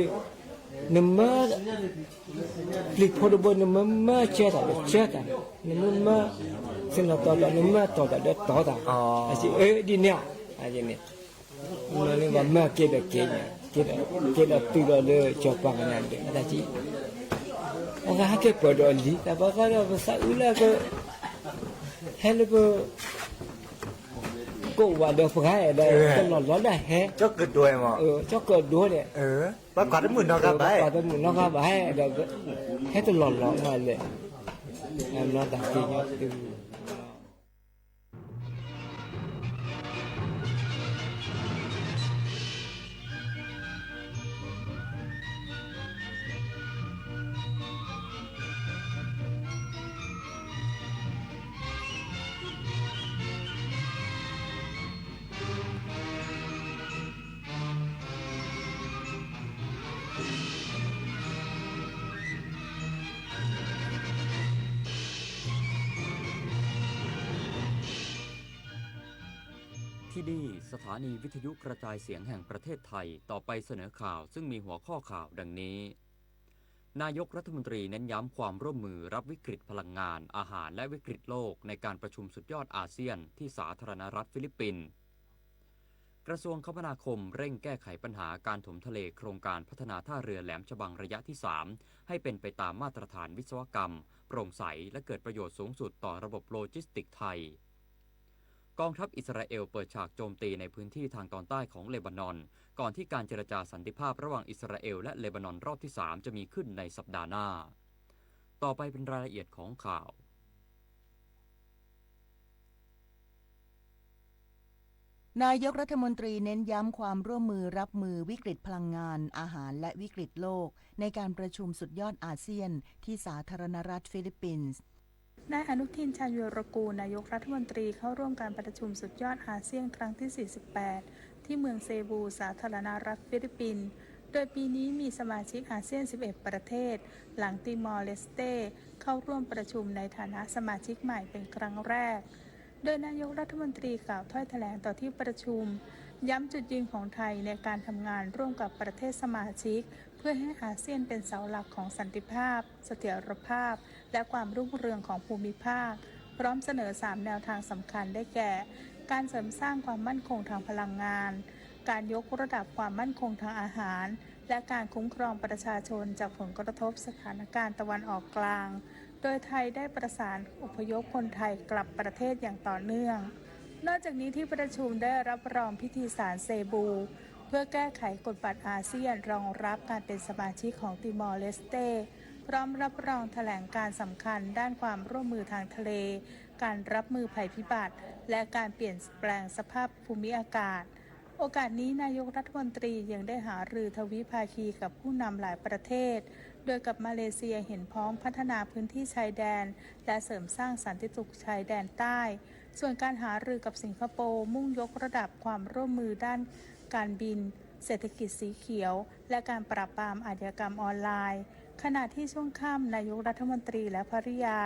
း, သ့ၣ်နီၣ်တီၢ်ပျံၤဖိစၢၤလီၤ, က့ၤ, က့ၤ, က့ၤဟဲလီၤလၢသ့ၣ်နီၣ်, နသ့ၣ်နီၣ်တီၢ်ဒီးအံၤဒုး, နမၢ ပျံၤဖိတဘိ နမ့ၢ်မၢစၢၤတၢ်ဒီးစၢၤတၢ်, နမ့ၢ်မၢ သ့ၣ်နီၣ်တီၢ်ဒီး နမၢတီၢ်တၢ်ဒီးတီၢ်တၢ်, အဒ်န့ၣ်ဧါ, န့ၣ်, မ့ၢ်လၢပှၤမၢက့ၤဒီးက့ၤ, က့ၤဒီးတုၤဒီးလၢစီၤပၤကနၣ်ဒဲး အတၢ်က့ၤ, အဂၤဟဲက့ၤပၢၢ်ဒီးလံ တၢ်ပှၤဂၤဒီးပသးအုးလၢက ဟဲလၢပ ကိးဝဲဒီးပှၤဒီး တလီၢ်လီၤဒၣ်ဟဲ, ကၠီကၢၢ်ဒိၣ်မး, ကၠီကၢၢ်ဒိၣ်န့ၣ်, ပှၤကွၢ်တမုာ်နီတဂၤဘၣ်, ပှၤကွၢ်တမုာ်နီတဂၤဘၣ်ဒီး ဟဲတလီၢ်လီၤမးလဲၣ်, နီၢ်တၢ်က့ၤညီတုၤ ที่นี่สถานีวิทยุกระจายเสียงแห่งประเทศไทย ต่อไปเสนอข่าวซึ่งมีหัวข้อข่าวดังนี้ นายกรัฐมนตรีเน้นย้ำความร่วมมือรับวิกฤตพลังงาน อาหาร และวิกฤตโลก ในการประชุมสุดยอดอาเซียนที่สาธารณรัฐฟิลิปปินส์ กระทรวงคมนาคมเร่งแก้ไขปัญหาการถมทะเลโครงการพัฒนาท่าเรือแหลมฉบังระยะที่สาม ให้เป็นไปตามมาตรฐานวิศวกรรม โปร่งใส และเกิดประโยชน์สูงสุดต่อระบบโลจิสติกส์ไทย กองทัพอิสราเอลเปิดฉากโจมตีในพื้นที่ทางตอนใต้ของเลบานอน ก่อนที่การเจรจาสันติภาพระหว่างอิสราเอลและเลบานอนรอบที่สามจะมีขึ้นในสัปดาห์หน้า ต่อไปเป็นรายละเอียดของข่าว นายกรัฐมนตรีเน้นย้ำความร่วมมือรับมือวิกฤตพลังงาน อาหาร และวิกฤตโลก ในการประชุมสุดยอดอาเซียนที่สาธารณรัฐฟิลิปปินส์ นายอนุทิน ชาญวีรกูร นายกรัฐมนตรีเข้าร่วมการประชุมสุดยอดอาเซียนครั้งที่ สี่สิบแปด ที่เมืองเซบู สาธารณรัฐฟิลิปปินส์ โดยปีนี้มีสมาชิกอาเซียน สิบเอ็ด ประเทศ หลังติมอร์เลสเต้ เข้าร่วมประชุมในฐานะสมาชิกใหม่เป็นครั้งแรก โดยนายกรัฐมนตรีกล่าวถ้อยแถลงต่อที่ประชุม ย้ำจุดยืนของไทยในการทำงานร่วมกับประเทศสมาชิก เพื่อให้อาเซียนเป็นเสาหลักของสันติภาพ เสถียรภาพ และความรุ่งเรืองของภูมิภาค พร้อมเสนอ สาม แนวทางสำคัญ ได้แก่ การเสริมสร้างความมั่นคงทางพลังงาน การยกระดับความมั่นคงทางอาหาร และการคุ้มครองประชาชนจากผลกระทบสถานการณ์ตะวันออกกลาง โดยไทยได้ประสานอพยพคนไทยกลับประเทศอย่างต่อเนื่อง นอกจากนี้ที่ประชุมได้รับรองพิธีสารเซบู เพื่อแก้ไขกฎบัตรอาเซียนรองรับการเป็นสมาชิกของติมอร์เลสเต้ พร้อมรับรองแถลงการสำคัญด้านความร่วมมือทางทะเล การรับมือภัยพิบัติ และการเปลี่ยนแปลงสภาพภูมิอากาศ โอกาสนี้นายกรัฐมนตรียังได้หารือทวิภาคีกับผู้นำหลายประเทศ โดยกับมาเลเซียเห็นพ้องพัฒนาพื้นที่ชายแดน และเสริมสร้างสันติสุขชายแดนใต้ ส่วนการหารือกับสิงคโปร์มุ่งยกระดับความร่วมมือด้านการบิน เศรษฐกิจสีเขียว และการปราบปรามอาชญากรรมออนไลน์ ขณะที่ช่วงค่ำนายกรัฐมนตรีและภริยา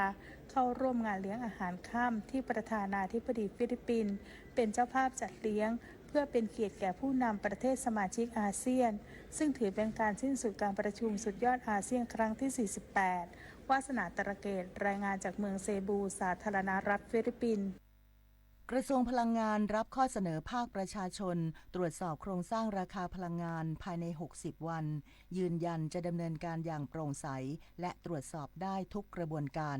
เข้าร่วมงานเลี้ยงอาหารค่ำที่ประธานาธิบดีฟิลิปปินส์เป็นเจ้าภาพจัดเลี้ยง เพื่อเป็นเกียรติแก่ผู้นำประเทศสมาชิกอาเซียน ซึ่งถือเป็นการสิ้นสุดการประชุมสุดยอดอาเซียนครั้งที่ สี่สิบแปด วาสนาตระเกต รายงานจากเมืองเซบู สาธารณรัฐฟิลิปปินส์ กระทรวงพลังงานรับข้อเสนอภาคประชาชน ตรวจสอบโครงสร้างราคาพลังงานภายใน หกสิบ วัน ยืนยันจะดำเนินการอย่างโปร่งใส และตรวจสอบได้ทุกกระบวนการ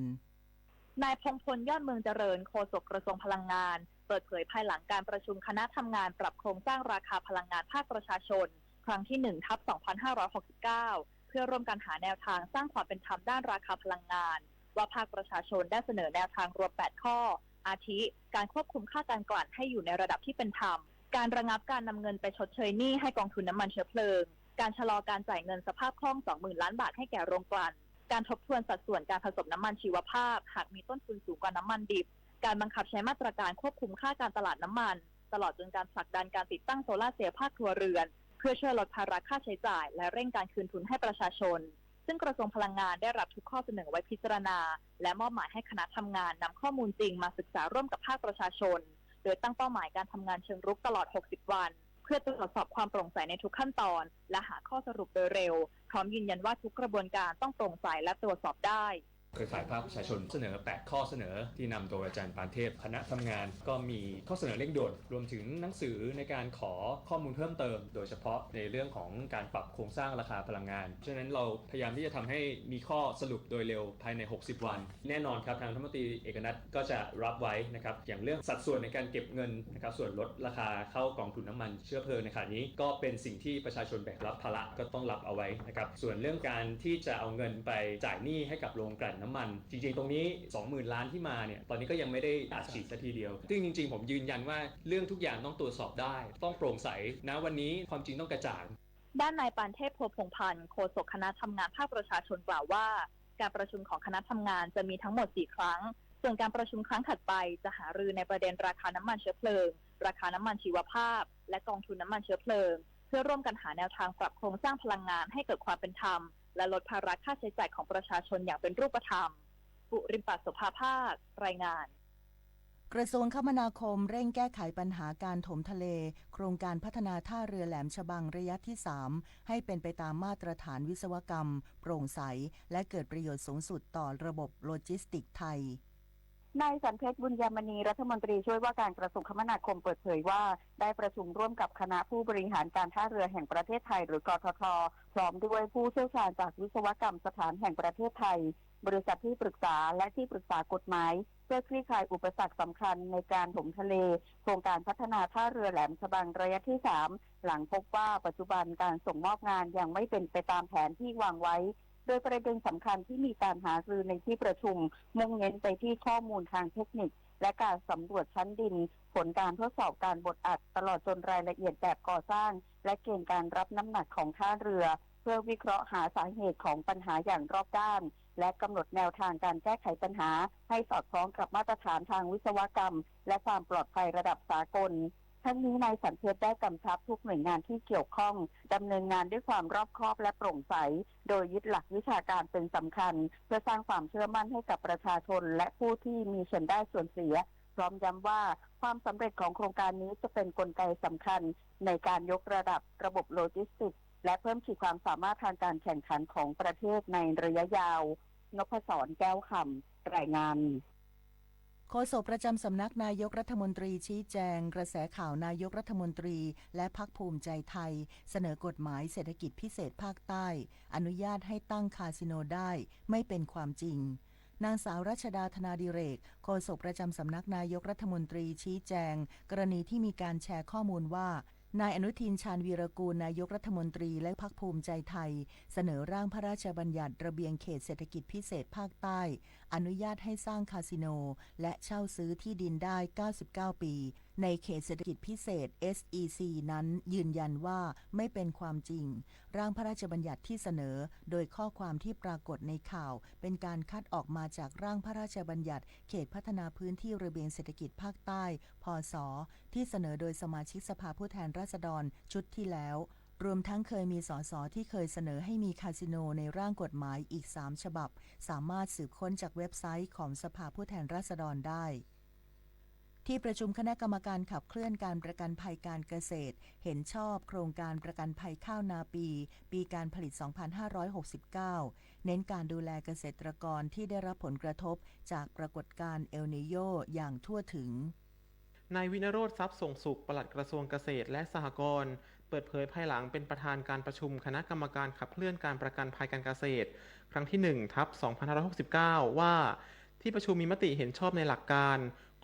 นายพงษ์พล ยอดเมืองเจริญ โฆษกกระทรวงพลังงาน เปิดเผยภายหลังการประชุมคณะทำงานปรับโครงสร้างราคาพลังงานภาคประชาชน ครั้งที่ หนึ่งทับสองพันห้าร้อยหกสิบเก้า เพื่อร่วมกันหาแนวทางสร้างความเป็นธรรมด้านราคาพลังงาน ว่าภาคประชาชนได้เสนอแนวทางรวม แปด ข้อ อาทิ การควบคุมค่าการกลั่นให้อยู่ในระดับที่เป็นธรรม การระงับการนำเงินไปชดเชยหนี้ให้กองทุนน้ำมันเชื้อเพลิง การชะลอการจ่ายเงินสภาพคล่อง สองหมื่น ล้านบาทให้แก่โรงกลั่น การทบทวนสัดส่วนการผสมน้ำมันชีวภาพ หากมีต้นทุนสูงกว่าน้ำมันดิบ การบังคับใช้มาตรการควบคุมค่าการตลาดน้ำมัน ตลอดจนการผลักดันการติดตั้งโซลาร์เซลล์ภาคครัวเรือน เพื่อช่วยลดภาระค่าใช้จ่าย และเร่งการคืนทุนให้ประชาชน ซึ่งกระทรวงพลังงานได้รับทุกข้อเสนอไว้พิจารณา และมอบหมายให้คณะทำงานนำข้อมูลจริงมาศึกษาร่วมกับภาคประชาชน โดยตั้งเป้าหมายการทำงานเชิงรุกตลอด หกสิบ วัน เพื่อตรวจสอบความโปร่งใสในทุกขั้นตอน และหาข้อสรุปโดยเร็ว พร้อมยืนยันว่าทุกกระบวนการต้องโปร่งใสและตรวจสอบได้ เครือข่ายภาคประชาชนเสนอ แปด ข้อเสนอ ที่นำโดยอาจารย์ปานเทพ คณะทำงานก็มีข้อเสนอเร่งด่วน รวมถึงหนังสือในการขอข้อมูลเพิ่มเติม โดยเฉพาะในเรื่องของการปรับโครงสร้างราคาพลังงาน ฉะนั้นเราพยายามที่จะทำให้มีข้อสรุปโดยเร็วภายใน หกสิบ วัน แน่นอนครับ ทางรัฐมนตรีเอกนัทก็จะรับไว้นะครับ อย่างเรื่องสัดส่วนในการเก็บเงินนะครับ ส่วนลดราคาเข้ากองทุนน้ำมันเชื้อเพลิงในขณะนี้ ก็เป็นสิ่งที่ประชาชนแบกรับภาระก็ต้องรับเอาไว้นะครับ ส่วนเรื่องการที่จะเอาเงินไปจ่ายหนี้ให้กับโรงกลั่นน้ำมัน จริงๆ ตรงนี้ สองหมื่น ล้านที่มาเนี่ย ตอนนี้ก็ยังไม่ได้อัดฉีดสักทีเดียว ซึ่งจริงๆ ผมยืนยันว่าเรื่องทุกอย่างต้องตรวจสอบได้ ต้องโปร่งใส ณ วันนี้ความจริงต้องกระจ่าง ด้านนายปานเทพ พัวพงษ์พันธ์ โฆษกคณะทำงานภาคประชาชนกล่าวว่า การประชุมของคณะทำงานจะมีทั้งหมด สี่ ครั้ง ส่วนการประชุมครั้งถัดไปจะหารือในประเด็นราคาน้ำมันเชื้อเพลิง ราคาน้ำมันชีวภาพ และกองทุนน้ำมันเชื้อเพลิง เพื่อร่วมกันหาแนวทางปรับโครงสร้างพลังงานให้เกิดความเป็นธรรม และลดภาระค่าใช้จ่ายของประชาชนอย่างเป็นรูปธรรม บุริมปัตย์ โสภาภาค รายงาน กระทรวงคมนาคมเร่งแก้ไขปัญหาการถมทะเล โครงการพัฒนาท่าเรือแหลมฉบังระยะที่ สาม ให้เป็นไปตามมาตรฐานวิศวกรรม โปร่งใส และเกิดประโยชน์สูงสุดต่อระบบโลจิสติกส์ไทย นายสันเพชร บุญยมณี รัฐมนตรีช่วยว่าการกระทรวงคมนาคมเปิดเผยว่า ได้ประชุมร่วมกับคณะผู้บริหารการท่าเรือแห่งประเทศไทย หรือ กทท พร้อมด้วยผู้เชี่ยวชาญจากวิศวกรรมสถานแห่งประเทศไทย บริษัทที่ปรึกษาและที่ปรึกษากฎหมาย เพื่อคลี่คลายอุปสรรคสำคัญในการถมทะเล โครงการพัฒนาท่าเรือแหลมฉบังระยะที่ สาม หลังพบว่าปัจจุบันการส่งมอบงานยังไม่เป็นไปตามแผนที่วางไว้ โดยประเด็นสำคัญที่มีการหารือในที่ประชุม มุ่งเน้นไปที่ข้อมูลทางเทคนิค และการสำรวจชั้นดิน ผลการทดสอบการบดอัด ตลอดจนรายละเอียดแบบก่อสร้าง และเกณฑ์การรับน้ำหนักของท่าเรือ เพื่อวิเคราะห์หาสาเหตุของปัญหาอย่างรอบด้าน และกำหนดแนวทางการแก้ไขปัญหา ให้สอดคล้องกับมาตรฐานทางวิศวกรรม และความปลอดภัยระดับสากล ทั้งนี้นายสันเพชรได้กำชับทุกหน่วยงานที่เกี่ยวข้อง ดำเนินงานด้วยความรอบคอบและโปร่งใส โดยยึดหลักวิชาการเป็นสำคัญ เพื่อสร้างความเชื่อมั่นให้กับประชาชน และผู้ที่มีส่วนได้ส่วนเสีย พร้อมย้ำว่าความสำเร็จของโครงการนี้จะเป็นกลไกสำคัญ ในการยกระดับระบบโลจิสติกส์ และเพิ่มขีดความสามารถทางการแข่งขันของประเทศในระยะยาว นพศร แก้วคำ รายงาน โฆษกประจำสำนักนายกรัฐมนตรีชี้แจง กระแสข่าวนายกรัฐมนตรี และพรรคภูมิใจไทย เสนอกฎหมายเศรษฐกิจพิเศษภาคใต้ อนุญาตให้ตั้งคาสิโนได้ ไม่เป็นความจริง นางสาวรัชดา ธนาดิเรก โฆษกประจำสำนักนายกรัฐมนตรีชี้แจง กรณีที่มีการแชร์ข้อมูลว่า นายอนุทิน ชาญวีรกูร นายกรัฐมนตรี และพรรคภูมิใจไทย เสนอร่างพระราชบัญญัติระเบียงเขตเศรษฐกิจพิเศษภาคใต้ อนุญาตให้สร้างคาสิโน และเช่าซื้อที่ดินได้ เก้าสิบเก้า ปี ในเขตเศรษฐกิจพิเศษ เอสอีซี นั้นยืนยันว่าไม่เป็นความจริง ร่างพระราชบัญญัติที่เสนอ โดยข้อความที่ปรากฏในข่าว เป็นการคัดออกมาจากร่างพระราชบัญญัติเขตพัฒนาพื้นที่ระเบียงเศรษฐกิจภาคใต้ พศ ที่เสนอโดยสมาชิกสภาผู้แทนราษฎรชุดที่แล้ว รวมทั้งเคยมี สส ที่เคยเสนอให้มีคาสิโนในร่างกฎหมายอีก สาม ฉบับ สามารถสืบค้นจากเว็บไซต์ของสภาผู้แทนราษฎรได้ ที่ประชุมคณะกรรมการขับเคลื่อนการประกันภัยการเกษตร เห็นชอบโครงการประกันภัยข้าวนาปี ปีการผลิต สองพันห้าร้อยหกสิบเก้า เน้นการดูแลเกษตรกรที่ได้รับผลกระทบจากปรากฏการณ์เอลนีโญอย่างทั่วถึง นายวิณโรจน์ ทรัพย์ส่งสุข ปลัดกระทรวงเกษตรและสหกรณ์ เปิดเผยภายหลังเป็นประธานการประชุมคณะกรรมการขับเคลื่อนการประกันภัยการเกษตร ครั้งที่ หนึ่ง ทับ สองพันห้าร้อยหกสิบเก้า ว่า ที่ประชุมมีมติเห็นชอบในหลักการ